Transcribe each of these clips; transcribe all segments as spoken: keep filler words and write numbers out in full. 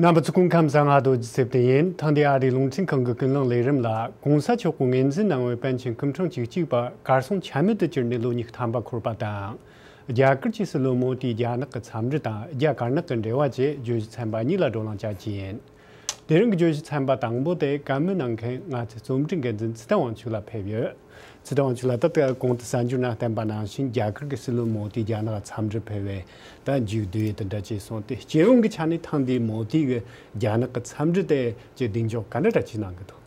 རྣམ་པ་ཚོ་སྐུ་ཁམས་བཟང་། ང་རྡོ་རྗེ་ཚེ་བརྟན་ཡིན། ཐེངས་འདིའི་ཨ་རིའི་རླུང་འཕྲིན་ཁང་གི་ཀུན་གླེང་ལས་རིམ་ལ། གོང་ས་མཆོག་གིས་ངོས་འཛིན་གནང་བའི་པཎ་ཆེན་སྐུ་ཕྲེང་བཅུ་གཅིག་པ་གར་སོང་ཆ་མེད་དུ་གྱུར་ནས་ལོ་ཉི་ཤུ་ཐམ་པ་འཁོར་བ་དང་། རྒྱ་གར་གྱི་སྲིད་བློན་མོ་དིས་རྒྱ་ནག་གི་འཚམས་འདྲི་དང་རྒྱ་དཀར་ནག་གི་འབྲེལ་བ་བཅས་བརྗོད་གཞི་ཚན་པ་གཉིས་ལ་བགྲོ་གླེང་བྱ་རྒྱུ་ཡིན། དེ་རིང་གི་བརྗོད་གཞི་ཚན་པ་དང་པོ་དེ་བཀའ་མོལ་གནང་མཁན་ང་ཚོའི་རྩོམ་སྒྲིག་འགན་འཛིན་ཚེ་བརྟན་དབང་ཕྱུག་ལ་ཕེབས་ཡོད། ཚེ་བརྟན་དབང་ཕྱུག་ལགས། ད་ལྟ་གོང་དུ་གསར་འགྱུར་ནང་བསྟན་པ་ནང་བཞིན། རྒྱ་གར་གྱི་སྲིད་བློན་མོ་དི་རྒྱ་ནག་འཚམས་འདྲིར་ཕེབས་པའི་ད་མཇུག་བསྡུ་ཡས་དེ་འདྲ་བྱས་སོང་སྟེ། སྤྱི་ཡོངས་ཀྱི་ཆ་ནས་ཐེངས་འདིའི་མོ་དི་གི་རྒྱ་ནག་གི་འཚམས་འདྲི་དེ་ཅིག་གདེང་འཇོག་ག་འདྲ་འདྲ་ཅིག་གནང་གི་འདུག་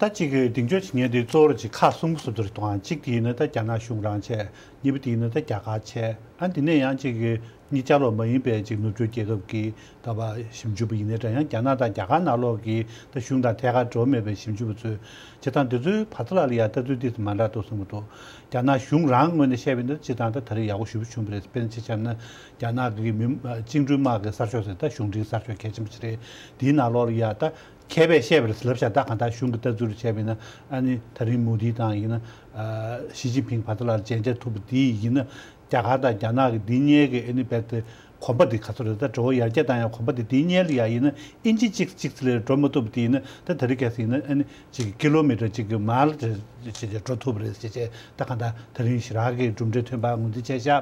ད་ཅིག་གི་གདེང་འཇོག་བྱེད་མཁན་དེ་གཙོ་བོར་ཅིག་ཁག་གསུམ་གྱི་བཟོ་འདྲ་རེད་འདུག་ཨང་། གཅིག་དེ་ཡིན་ན་ད་རྒྱ་ནག་གཞུང་རང་བྱས། གཉིས་པ་དེ་ཡིན་ན་ད་རྒྱ་གར་བྱས། ཨ་འདི་ནས་ཡང་ཅིག་གི་གཉིས་ཆ་ལོག་མ་ཡིན་པའི་ཅིག་ནུབ་ཕྱོགས་རྒྱལ་ཁབ་ཀྱི་ད་བ་ཞིབ་འཇུག་པ་ཡིན་ནའི་འདྲ། ཡང་རྒྱ་ནག་དང་རྒྱ་གར་ནང་ལོགས་ཀྱི་ད་གཞུང་དང་ཐད་ཀར་འབྲེལ་བ་མེད་པའི་ཞིབ་འཇུག་པ་ཚོས་བྱེད་སྟངས་དེ་ཚོའི་བར་ཐག་ལ་ལ་ཡ་ལྟ་ཚུལ་ཏོག་ཙམ་མ་འདྲ་འདུག་བསམ་གྱི་འདུག་རྒྱ་ནག་གཞུང་རང་ངོས་ནས་བཤད་པ་ཡིན་ན་སྤྱིར་བཏང་ད་ད་རེས་ཡག་པོ་ཞེ་པོ་བྱུང་བ་རེད། དཔེར་ན་ཆ་བཞག་ན་རྒྱ་ནག་གི་མི་བཅིངས་འགྲོལ་དམག་གི་གསར་ཤོག་ཟེར། ད་གཞུང་འབྲེལ་གསར་ཤོག་གལ་ཆེན་པོ་ཞིག་རེད། དེའི་ནང་ལོགས་ལ་ཡ་ད་མཁས་པས་བཤད་པ་རེད་ལབ་བཞག་ད་གང་ལྟར་གཞུང་གི་ལྟ་ཚུལ་རེ་བྱས་པ་ཡིན་ན། ཨ་ནི་ད་རིང་མོ་དི་དང་ཡིན་ན། ཨ་ཞི་ཅིན་ཕིང་བར་ཐག་ལ་མཇལ་འཕྲད་ཐུབ་པ་དེ་ཡིན་ན། རྒྱ་གར་དང་རྒྱ་ནག་གི་འདི་གཉིས་ཀྱི་ཨ་ནི་རྦད་དེ་གོམ་པ་འདི་ག་ཚོད་རེད། ད་འགྲོ་བ་ཡར་རྒྱས་བཏང་ཡ་གོམ་པ་འདི་འདི་གཉིས་ལ་ཡ་ཡིན་ན་ཨིན་ཅི་གཅིག་གཅིག་ཙམ་ལས་འགྲོ་མ་ཐུབ་པ་དེ་ཡིན་ན། ད་ད་རེས་གལ་སྲིད་ཡིན་ན་ཨ་ནི་གཅིག་ཀི་ལོ་མི་ཊར་གཅིག་གི་མལ་ཅིག་ཅིག་འགྲོ་ཐུབ་པ་རེད་ཅེས་བྱས། ད་གང་ལྟར་ད་རིང་ཞེ་དྲག་གི་གྲུབ་འབྲས་ཐོན་པ་ངོས་འཛིན་བྱས་ཤག་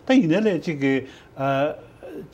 ད་ཡིན་ནའི་ལས་གཅིག་གི་ཨ་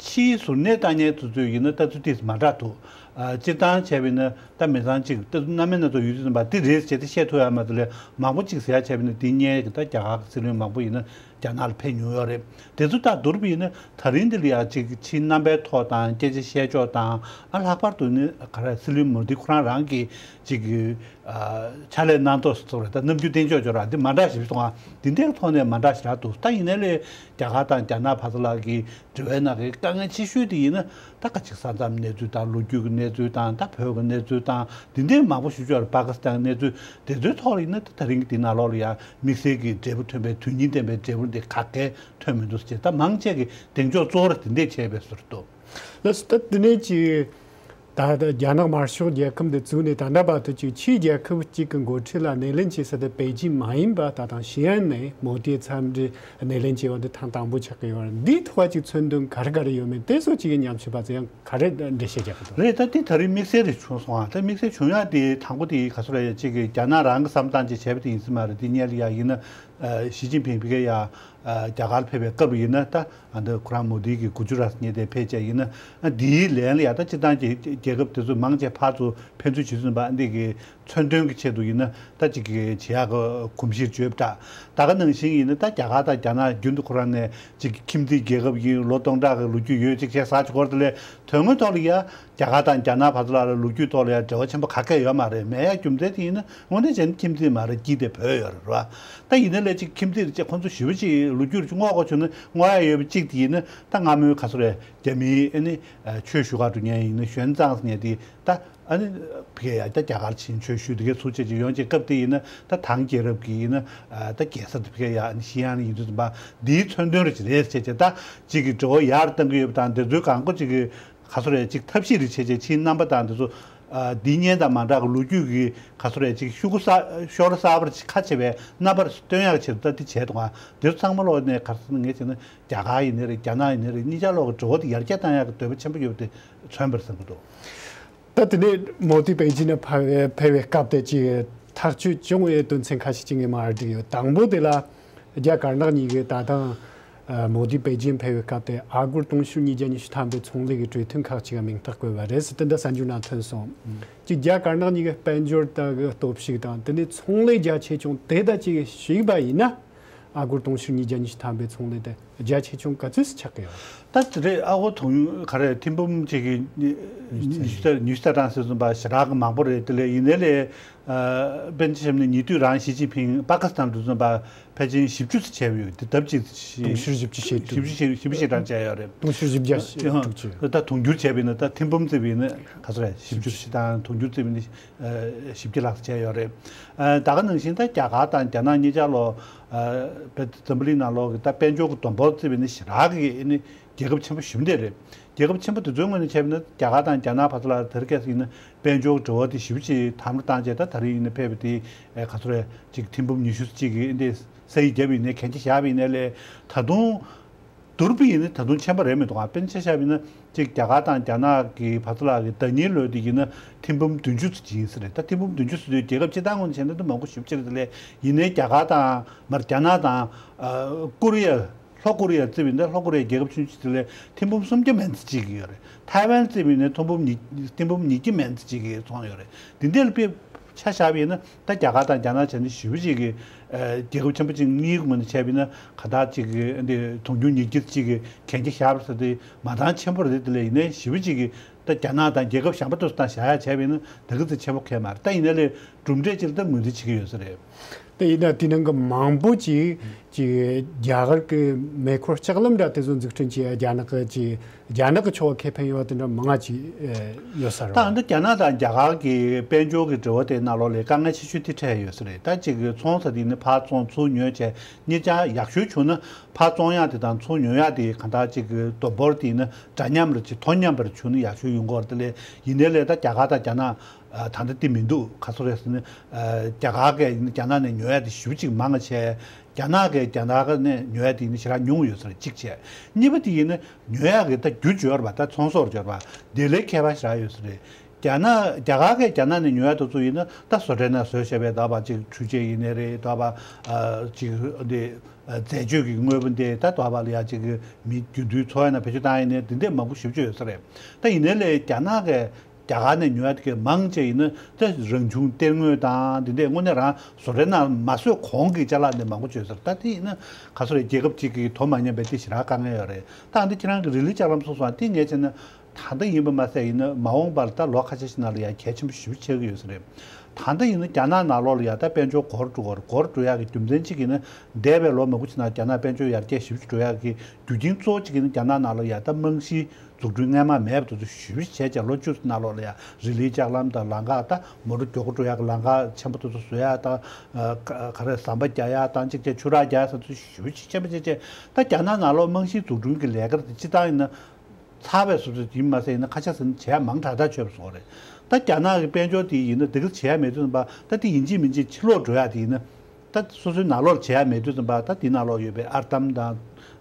ཕྱིའི་གཟུར་གནས་ལྟ་མཁན་དེ་ཚོས་ཡིན་ན་ལྟ་ཚུལ་ཏོག་ཙམ་མ་འདྲ་འདུག་ཨ་སྤྱིར་བཏང་བྱས་པ་ཡིན་ན་ད་མི་ཚང་གཅིག་ལྟ་ཚུལ་སྣ་མིན་སྣ་ཚོགས་ཡོད་དུས་ཙམ་པ་འདི་རེད་ཅེས་དེ་བཤད་ཐུབ་ཡ་མ་གཏོགས་ལས། མང་པོ་གཅིག་ཟེར་ཡ་བྱས་པ་ཡིན་ན་འདི་སྔོན་གྱི་ད་རྒྱ་གར་གྱི་སྲིད་བློན་མང་པོ་ཡིན་ན་རྒྱ་ནག་ལ་ཕེབས་མྱོང་ཡོད་རེད། དེ་ཚོ་ད་བསྡུར་བ་ཡིན་ན་ད་རིང་འདི་ལ་ཡ་གཅིག་ཕྱིའི་རྣམ་པའི་ཐོག་དང་སྐད་ཆ་བཤད་ཕྱོགས་དང་། ཨ་ལྷག་པར་དུ་ནི་ག་རེ་སྲིད་བློན་མོ་དི་ཁོ་རང་རང་གི་གཅིག་གི་ཨ་ཕྱག་ལས་གནང་སྟངས་སུ་ཚོར་བ་དང་རྣམ་འགྱུར་སྟེང་ཕྱོགས་སྦྱོར་བ་འདི་མ་འདྲ་ཞིག་སོང་ང་། འདི་འདྲའི་ཐོག་ནས་མ་འདྲ་ཞིག་རག་འདུག་ད་ཡིན་ནའི་ལས་རྒྱ་གར་དང་རྒྱ་ནག་བར་དུ་ལ་གི་འབྲེལ་བའི་ནང་གི་དཀའ་ངལ་ཆེ་ཤོས་དེ་ཡིན་ན། ད་ཁ་ཅིག་ས་མཚམས་གནས་ཚུལ་དང་། ལོ་རྒྱུས་ཀྱི་གནས་ཚུལ་དང་། ད་བོད་ཀྱི་གནས་ཚུལ་དང་། འདི་འདྲའི་མང་པོ་ཞིག་ཡོད་རེད། པ་ཀི་སི་ཐན་གནས་ཚུལ་དེ་ཚོའི་ཐོག་ལ་ཡིན་ན། ད་ད་རིང་གི་འདི་ནང་ལོགས་ལ་ཡང་དམིགས་བསལ་གྱི་འབྲས་བུ་ཐོན་པའི། དོན་སྙིང་ལྡན་པའི་འབྲས་བུ་འདི་ག་གེ་ཐོན་མི་འདུག་ཟེར། ད་མང་ཆེ་གི་གདེང་འཇོག་གཙོ་བོར་དེ་འདྲས་བྱས་པའི་བཟོ་འདུག་ལགས་སོ། ད་དེ་ནས་ཅིག་ད་ལྟ་རྒྱ་ནག་དམར་ཤོག་རྒྱལ་ཁབ་འདི་བཙུགས་ནས་ད་ལྟ་བར་དུ་ཅིག་ཕྱིའི་རྒྱལ་ཁབ་ཅིག་གི་འགོ་ཁྲིད་ལ་སྣེ་ལེན་བྱེད་ས་དེ་པེ་ཅིན་མ་ཡིན་པ། ད་ཐེངས་ཞི་ཨན་ནས་མོ་དིའི་འཚམས་འདྲི་སྣེ་ལེན་བྱས་པ་འདི་ཐེངས་དང་པོ་ཆགས་ཀྱི་ཡོད་རེད། འདིའི་ཐོག་ཅིག་མཚོན་དོན་ག་རེ་ག་རེ་ཡོད་མེད་དེ་སོགས་ཅིག་གི་ཉམས་ཞིབ་པ་ཚོས་ཡང་ག་རེ་འགྲེལ་བཤད་རྒྱག་གི་འདུག་རེད། ད་འདི་ད་རིང་དམིགས་བསལ་རེ་བྱུང་སོང་ཨ། ད་དམིགས་བསལ་བྱུང་ཡ་དེ་དང་པོ་དེ་ག་ཚོད་རེད། ཅིག་གི་རྒྱ་ནག་རང་གི་བསམ་སྟངས་ཅིག་བྱས་པ་དེ་ཡིན་ས་མ་རེད། དེ་སྔོན་ལ་ཡ་ཡིན་ན། ཨ་ཞི་ཅིན་ཕིང་ཕ་གིར་ཡ་ཨ་རྒྱ་གར་ཕེབས་པའི་སྐབས་ཡིན་ན། ད་ཨ་འདི་ཁོ་རང་མོ་དི་གི་གུ་ཇུ་རཱཏ་ཉེ་དེ་ཕེབས་བྱས་ཡིན་ན། ཨ་འདིའི་ལན་ལ་ཡ་ད་སྤྱིར་བཏང་གི་རྒྱལ་ཁབ་དེ་ཚོ་མང་ཆེ་ཕར་ཚུར་ཕན་ཚུན་བྱེད་ཚུན་པ་འདི་གི་མཚོན་དོན་གྱི་ཆེད་དུ་ཡིན་ན། ད་ཅིག་གི་བྱེད་ཡག་གི་གོམས་གཤིས་བརྗོད་པ་འདྲ། ད་ག་ནང་བཞིན་ཡིན་ན། ད་རྒྱ་གར་དང་རྒྱ་ནག་རྒྱུན་དུ་ཁོ་རང་ནས་ཅིག་ཁྱིམ་མཚེས་རྒྱལ་ཁབ་ཡིན། ལོ་སྟོང་ཕྲག་གི་ལོ་རྒྱུས་ཡོད་ཅིག་བྱས་ཟེར་གྱི་སྐོར་དེ་ལས། དོན་དངོས་ཐོག་ལ་ཡ་རྒྱ་གར་དང་རྒྱ་ནག་བར་དུ་ལ་ལ་ལོ་རྒྱུས་ཐོག་ལ་ཡ་འབྲེལ་བ་ཆེན་པོ་ག་གེ་ཡོད་མ་རེད། མེད་ཡ་རྒྱུ་མཚན་དེ་ཡིན་ན། དངོས་གནས་བྱས་ན་ཁྱིམ་མཚེས་མ་རེད། དཀྱིལ་དེ་བོད་ཡོད་རེད་བ། ད་ཡིན་ན་ལས་ཅིག་ཁྱིམ་མཚེས་རེད་ཅེས་ཁོང་ཚོ་ཞེ་པོ་ཅིག་ལོ་རྒྱུས་རེ་ཅིག་སྔོག་དགོས་བྱུང་ན་སྔོག་ཡ་ཡོད་པ་གཅིག་དེ་ཡིན་ན། ད་སྔ་མོའི་ག་ཚོད་རེད། རྒྱ་མིའི་ཨ་ནི་ཆོས་ཞུ་ག་འགྲོ་མཁན་ཡིན་ན་ཞོན་ཙང་ཟེར་མཁན་དེ། ད་ཨ་ནི་ཕ་གིར་ཡ་ད་རྒྱ་གར་ཕྱིན་ཆོས་ཞུས་དེ་གའི་ཚུར་བྱས་ཅིག་ཡོང་ཅིག་སྐབས་དེ་ཡིན་ན། ད་ཐང་རྒྱལ་རབས་ཀྱི་ཡིན་ན་ཨ་ད་རྒྱལ་ས་དེ་ཕ་གིར་ཡ་ཨ་ནི་ཞི་ཨན་ཡིན་དུས་ཙམ་པ་འདིའི་མཚོན་དོན་རེ་ཅིག་རེད་ཟེར་བྱས། ད་ཅིག་གི་འབྲེལ་བ་ཡར་གཏང་གི་ཡོད་པ་དང་། དེ་ཚོའི་གང་གོ་ཅིག་གི་ག་ཚོད་རེད། ཅིག་ཐབས་ཤེས་རེ་བྱས་བྱས་ཕྱིའི་རྣམ་པ་དང་དེ་ཚོ་ཨ་འདི་སྔོན་དང་མ་འདྲ་གི་ལོ་རྒྱུས་ཀྱི་ག་ཚོད་རེད། ཅིག་ཤོག་གུ་གསར་ཤོག་ལྭ་གསར་པ་ཅིག་ཁ་ཕྱེ་བའི་རྣམ་པ་རེ་སྟོན་ཡག་ཆེད་དུ་ད་འདི་བྱས་འདུག་ག་དེ་ཚོ་ཚང་མ་ལོག་ནས་ག་རེ་ཟེར་ན། ངས་བྱས་ན་རྒྱ་གར་ཡིན་ནའི་རེད། རྒྱ་ནག་ཡིན་ནའི་རེད། གཉིས་ཆ་ལོག་གི་འབྲེལ་བ་དེ་ཡར་རྒྱས་གཏང་ཡག་གི་འདོད་པ་ཆེན་པོ་ཡོད་པ་དེ་མཚོན་པར་བསམ་གྱི་འདུག་ད་དེ་ནས་མོ་དི་པེ་ཅིན་ནས་ཕ་ཕེབས་པའི་སྐབས་དེ་ཅིག་ཐག་གཅོད་བྱུང་བའི་དོན་ཚན་ཁ་ཤས་ཅིག་ངས་མར་བསྒྲིགས་ཡོད། དང་པོ་དེ་ལ། རྒྱ་དཀར་ནག་གཉིས་ཀས་ད་ཐེངས་མོ་དི་པེ་ཅིན་ཕེབས་པའི་སྐབས་དེ་ཨ་སྒོར་དུང་ཕྱུར་ཉིས་བརྒྱ་ཉི་ཤུ་ཐམ་པའི་ཚོང་ལས་ཀྱི་གྲོས་མཐུན་ཁག་ཅིག་མིང་རྟགས་བཀོད་པ་རེད་ཟེར་དེ་འདྲ་གསར་འགྱུར་ནང་ཐོན་སོང་། ཅིག་རྒྱ་དཀར་ནག་གཉིས་ཀས་དཔལ་འབྱོར་དང་གི་སྟོབས་ཤུགས་དང་། དེ་ནས་ཚོང་ལས་རྒྱ་ཆེ་ཆུང་དེ་དང་ཅིག་གཞིགས་པ་ཡིན་ན། ཨ་སྒོར་དུང་ཕྱུར་ཉིས་བརྒྱ་ཉི་ཤུ་ཐམ་པའི་ཚོང་ལས་དེ་རྒྱ་ཆེ་ཆུང་ག་ཚོད་ཅིག་ཆགས་ཀྱི་ཡོད། ད་དེ་རེད། ཨ་སྒོར་དུང་ག་རེ་ཐེར་འབུམ་གཅིག་གི་ཉི་ཉི་ཤུ་རྩ་ཉི་ཤུ་རྩ་གྲངས་ཟེར་བཟུང་བ་ཞེ་དྲག་གི་མང་པོ་རེད། དེ་ལས་ཡིན་ནའི་ལས། ཨ་དཔེར་ན་བཤད་ན་ཉེ་དུས་རང་ཞི་ཅིན་ཕིང་པ་ཀི་སི་ཐན་དུ་བཟུང་བ་ཕལ་ཆེར་བཞི་བཅུ་ཙམ་བྱས་ཡོད། དེ་ལྡབ་གཅིག་དུང་ཕྱུར་བཞི་བཅུ་ཞེ་དྲུག་བཞི་བཅུ་ཞེ་བཞི་བཅུ་ཞེ་གྲངས་བྱས་ཡོད་རེད། དུང་ཕྱུར་བཞི་བརྒྱ་ཞེ་དྲུག་ཅིག་ད་དུང་འགྱུར་བྱས་པ་ཡིན་ན་ད་ཐེར་འབུམ་བརྩིས་པ་ཡིན་ན་ག་ཚོད་རེད། བཞི་བཅུ་ཞེ་དང་དུང་འགྱུར་བརྩིས་པ་ཡིན་ན་ཨ་བཞི་བརྒྱ་ལྷག་ཙམ་བྱས་ཡོད་རེད། ཨ་ད་ག་ནང་བཞིན་ད་རྒྱ་གར་དང་རྒྱ་ནག་གཉིས་ཆ་ལོ། ཨ་བོད་འཛམ་བུ་གླིང་ནང་ལོགས་ཀྱི་ད་དཔལ་འབྱོར་གྱི་བསྡོམས་འབོར་བརྩིས་པ་ཡིན་ན་ཞེ་དྲག་གི་ཨ་ནི་རྒྱལ་ཁབ་ཆེན་པོ་ཞེ་པོ་འདི་རེད། རྒྱལ་ཁབ་ཆེན་པོ་དེ་ཚོའི་ངོས་ནས་བྱས་པ་ཡིན་ན་རྒྱ་གར་དང་རྒྱ་ནག་བར་དུ་ལ་དེ་རིང་ཁ་སང་ཡིན་ན་དཔལ་འབྱོར་འབྲེལ་བ་དེ་ཞེ་པོ་ཅིག་དམ་དུ་བཏང་བྱས། ད་ད་རིང་ཡིན་ན་ཕེབས་པ་དེ་ཨེ་ག་ཚོད་རེད། ཅིག་ཐེར་འབུམ་ཉི་ཤུ་ཅིག་གི་འདི་ས་ཡིག་བརྒྱབ་ཡིན་ནའི་གན་རྒྱ་བཞག་པ་ཡིན་ནའི་ལས། ད་དུང་ བསྡུར་བ་ཡིན་ན་ད་དུང་ཆེན་པོ་རེད་མི་འདུག་ཨ་དཔེར་ན་ཆ་བཞག་པ་ཡིན་ན་ཅིག་རྒྱ་གར་དང་རྒྱ་ནག་གི་བར་ཐག་ལ་གི་ཟླ་ཉིན་ལོས་དེ་ཡིན་ན་ཐེར་འབུམ་བདུན་ཅུ་ཙམ་ཅིག་ཡིན་ས་རེད། ད་ཐེར་འབུམ་བདུན་ཅུ་ཟེར་དུས་རྒྱལ་ཁབ་སྤྱི་བཏང་ངོས་ནས་བྱས་ན་ད་མང་པོ་ཞེ་པོ་ཅིག་རེད། དེ་ལས་ཡིན་ནའི་རྒྱ་གར་དང་མར་རྒྱ་ནག་དང་ཨ་ཀོ་རི་ཡ། ལྷོ་ཀོ་རི་ཡ་བརྩིས་པ་ཡིན་ན་ལྷོ་ཀོ་རི་ཡ་རྒྱལ་ཁབ་ཆུང་ཆུང་དེ་ལས་ཐེར་འབུམ་སུམ་བརྒྱ་མན་ཙམ་ཅིག་ཡོད་རེད། ཐའེ་ཝན་བརྩིས་པ་ཡིན་ན་ཐེར་འབུམ་ཉིས་ཐེར་འབུམ་ཉིས་བརྒྱ་མན་ཙམ་ཅིག་གི་ཚོང་ཡོད་རེད། འདི་འདྲ་ལ་དཔེ་ཆ་བཞག་པ་ཡིན་ན་ད་རྒྱ་གར་དང་རྒྱ་ནག་བྱས་ན་ཞེ་པོ་ཅིག་གི་ཨ་རྒྱལ་ཁབ་ཆེན་པོ་ཅིག་གཉིས་ཀྱི་ངོས་ནས་བྱས་པ་ཡིན་ན་ག་འདྲ་ཅིག་གི་འདི་གྲངས་ཉུང་ཉིས་བརྒྱ་ཅིག་གི་གན་རྒྱ་བཞག་པ་ཟེར་དེ་མ་འདང་ཆེན་པོ་རེད། དེ་ལས་ཡིན་ནའི་ཞེ་པོ་ཅིག་གི་ད་རྒྱ་ནག་དང་རྒྱལ་ཁབ་གཞན་པ་དེ་ཚོ་དང་བཞག་ཡག་བྱས་པ་ཡིན་ན་ད་གི་ཚོད་ཆེན་པོ་གང་ཡང་མ་རེད། ད་ཡིན་ནའི་ལས་གྲུབ་འབྲས་ཅིག་ལ་ད་ངོས་འཛིན་བྱེད་ཀྱི་ཡོད་ས་རེད། དེ་ཡིན་ན་དེ་ནང་གི་མང་པོ་ཅིག་ཅིག་རྒྱ་གར་གྱི་མེ་འཁོར་ལྕགས་ལམ་འདྲ་དེ་ཚོ་འཛུགས་སྐྲུན་བྱེད་རྒྱ་ནག་གི་ཅིག་རྒྱ་ནག་གི་ཕྱོགས་ཁེ་ཕན་ཡོད་པ་དེ་འདྲ་མང་ང་ཅིག་ཡོད་ས་རེད། ད་འདི་རྒྱ་ནག་དང་རྒྱ་གར་གྱི་དཔལ་འབྱོར་གྱི་འབྲེལ་བ་དེ་ནང་ལོགས་ལ་དཀའ་ངལ་ཆེ་ཤོས་དེ་འཕྲད་ཡོད་ས་རེད། ད་ཅིག་ཚོང་ཟེར་དེ་ནི་ཕར་བཙོང་ཚུར་ཉོ་བྱས་གཉིས་ཆ་ཡག་ཤོས་བྱུང་ན་ཕར་བཙོང་ཡག་དེ་དང་ཚུར་ཉོ་ཡག་དེ་གང་ལྟར་ཅིག་གི་བསྡོམས་འབོར་དེ་ནི་འདྲ་མཉམ་རེ་ཅིག་དོ་མཉམ་པར་བྱུང་ན་ཡག་ཤོས་ཡོང་གི་ཡོད་རེད། དེ་ལས་ཡིན་ནའི་ལས་ད་རྒྱ་གར་དང་རྒྱ་ནག་ཨ་ད་ལྟ་དེ་མི་འདུག་ག་ཚོད་རེད་ཟེར་ན། ཨ་རྒྱ་གར་གས་ཡིན་ན་རྒྱ་ནག་ནས་ཉོ་ཡ་དེ་ཞེ་པོ་ཅིག་མང་བ་བྱས། རྒྱ་ནག་གས་རྒྱ་ནག་ནས་ཉོ་ཡ་དེ་ཡིན་ན་ཞེ་དྲག་ཉུང་ཡོད་ས་རེད། གཅིག་བྱས། གཉིས་པ་དེ་ཡིན་ན་ཉོ་ཡ་གི་ད་རྒྱུ་འབྱོར་བ་ད་ཚོང་ཟོག་འབྱོར་བ་དེ་ལས་ཁྱད་པར་ཞེ་དྲག་ཡོད་ས་རེད། རྒྱ་ནག་རྒྱ་གར་གས་རྒྱ་ནག་ནས་ཉོ་ཡ་དེ་ཚོ་ཡིན་ན་ད་བཟོ་གྲྭའི་ནང་བཟོས་བཞག་པའི་ད་བ་ཅིག་འཕྲུལ་ཆས་ཡིན་ནའི་རེད། ད་བ་ཨ་ཅིག་འདི་ཨ་རྫས་སྦྱོར་གྱི་དངོས་པོ་འདི་ད་ད་བ་ལ་ཡ་ཅིག་མི་རྒྱུན་དུ་འཚོ་བའི་ནང་བེད་སྤྱོད་བཏང་ཡ་ཡིན་ནའི་འདི་འདྲས་མང་པོ་ཞེ་པོ་ཅིག་ཡོད་ས་རེད། ད་ཡིན་ནའི་ལས་རྒྱ་ནག་གས་རྒྱ་གར་ནས་ཉོ་ཡ་དེ་གས་མང་ཆེ་ཡིན་ན་ད་རང་བྱུང་གཏེར་དངོས་དང་འདི་འདྲས་དངོས་གནས་རང་བཟོ་གྲྭའི་ནང་མ་བཟོས་གོང་གི་ཅ་ལག་འདི་མང་པོ་བྱོས་ཟེར། ད་དེ་ཡིན་ན་ག་ཚོད་རེད། རྒྱལ་ཁབ་གཅིག་གི་དོ་མ་མཉམ་པའི་དེ་ཞེ་དྲག་དཀའ་ངལ་ཡོད་རེད། ད་འདི་ཁྱེད་རང་གི་རི་ལི་ལྕགས་ལམ་སོགས་སོང་དེ་ངས་བྱས་ན་ད་ལྟ་ཡིན་པ་མ་ཟད་ཡིན་ན་མ་འོངས་པར་ད་ལོ་ཁ་ཤས་ཤིག་ནང་ལ་ཡང་གལ་ཆེན་པོ་ཞེ་པོ་ཆགས་ཀྱི་ཡོད་ས་རེད། ད་ལྟ་ཡིན་ན་རྒྱ་ནག་ནང་ལོགས་ལ་ཡང་ད་དཔལ་འབྱོར་འགོར་འགྲོ་གི་རེད། འགོར་འགྲོ་ཡག་གི་རྒྱུ་མཚན་གཅིག་ཡིན་ན་འདས་པའི་ལོ་མང་པོ་ཕྱིན་ན་རྒྱ་ནག་དཔལ་འབྱོར་ཡར་རྒྱས་ཞེ་པོ་ཅིག་འགྲོ་ཡག་གི་རྒྱུ་རྐྱེན་གཙོ་བོ་གཅིག་ཡིན་ན་རྒྱ་ནག་ནང་ལ་ཡང་ད་རྨང་གཞི་འཛུགས་སྐྲུན་སྔོན་མ་མེད་པ་དེ་ཚོ་ཞེ་པོ་ཅིག་བྱས་ཀྱང་ལོ་བཅུ་ནང་ལོགས་ལ་ཡང་རི་ལིའི་ལྕགས་ལམ་དང་ལམ་ཁ་ད་མོ་ཊ་མགྱོགས་པོ་འགྲོ་ཡག་གི་ལམ་ཁ་ཆེན་པོ་དེ་ཚོ་བཟོ་ཡག་དང་ཨ་ག་ག་རེ་ཟམ་པ་རྒྱག་ཡག་དང་གཅིག་བྱས་ཆུ་རགས་རྒྱག་ཡག་ཟེར་ཚུལ་ཞེ་པོ་ཅིག་ཆེན་པོ་བྱས་བྱས། ད་རྒྱ་ནག་ནང་ལོགས་རྨང་གཞིའི་འཛུགས་སྐྲུན་གྱི་ལས་ཀ་དེ་སྤྱིར་བཏང་ཡིན་ན་ཚར་བའི་བཟོ་ཚུལ་ཡིན་མ་ཟད་ཡིན་ན་ཁ་ཤས་ཟིན་བྱས་མང་དྲགས་དྲགས་བྱས་པ་སོང་རེད། ད་རྒྱ་ནག་གི་དཔལ་འབྱོར་དེ་ཡིན་ན་དེ་ག་བྱས་མེད་དུས་ཙམ་པ་ད་དེ་ཡིན་གཅིག་མིན་གཅིག་ཕྱི་ལོགས་འགྲོ་ཡག་དེ་ཡིན་ན། ད་སོ་སོའི་ནང་ལོགས་བྱེད་ཡ་མེད་དུས་ཙམ་པ་ད་དེ་ནང་ལོགས་ཡོད་པའི་ཨར་འདམ་དང་།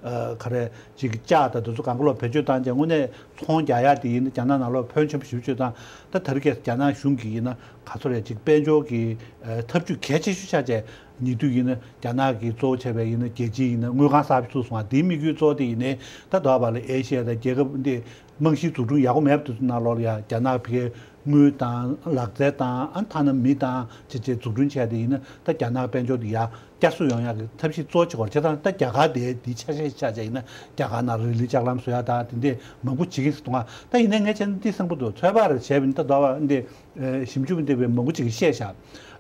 ཨ་ག་རེ་ཅིག་ལྕགས་དང་དེ་ཚོ་གང་ག་ལོག་བེད་སྤྱོད་བཏང་རྗེས་དངོས་གནས་ཚོང་རྒྱག་ཡ་དེ་ཡིན་ན་རྒྱ་ནག་ནང་ལོགས་ཕོན་ཆེན་པོ་ཞེ་པོ་ཅིག་བཏང་། ད་དེ་རིང་ཁ་སང་རྒྱ་ནག་གཞུང་གིས་ཡིན་ན་ག་ཚོད་རེད་ཅིག་དཔལ་འབྱོར་གྱི་ཨ་ཐབས་ཇུས་གལ་ཆེ་ཤོས་ཆགས་བྱས་ཉེ་དུས་ཡིན་ན་རྒྱ་ནག་གིས་གཙོ་བོ་བྱས་པའི་ཡིན་ན་རྒྱལ་སྤྱིའི་ཡིན་ན་དངུལ་ཁང་གསར་པ་བཙུགས་སོང་བ་དེའི་དམིགས་ཡུལ་གཙོ་བོ་དེ་ཡིན་ནའི་ད་དོ་བ་ལ་ཨེ་ཤི་ཡ་དང་རྒྱལ་ཁབ་འདི། རྨང་གཞིའི་འཛུགས་སྐྲུན་ཡག་པོ་མེད་པ་དེ་ཚོ་ནང་ལོགས་ལ་ཡང་རྒྱ་ནག་ཕ་གིའི་དངུལ་དང་ལག་རྩལ་དང་ཨ་ཐ་ན་མི་དང་བྱས་བྱས་འཛུགས་སྐྲུན་བྱས་ཏེ་ཡིན་ན་ད་རྒྱ་ནག་དཔལ་འབྱོར་དེ་ཡར་བསྐྱར་གསོ་ཡོང་ཡག་གི་ཐབས་ཤེས་གཙོ་ཆེ་བར་བྱས་ཙང་ད་རྒྱ་གར་དེ་དེའི་ཆ་ཤས་ཤིག་ཆགས་བྱས་ཡིན་ན་རྒྱ་གར་ནང་རི་ལི་ལྕགས་ལམ་བཟོ་ཡག་དང་དེ་འདྲས་མང་པོ་བྱེད་ཀྱིན་ཟེར་འདུག་ད་ཡིན་ནའི་ངས་བྱས་ན་འདི་བསམ་གྱི་འདུག་ཚོད་དཔག་རེ་བྱས་པ་ཡིན་ན་ད་ཟླ་བ་འདི། ཨ་ཞིབ་འཇུག་འདི་བའི་མང་པོ་ཅིག་གིས་བཤད་བཞག་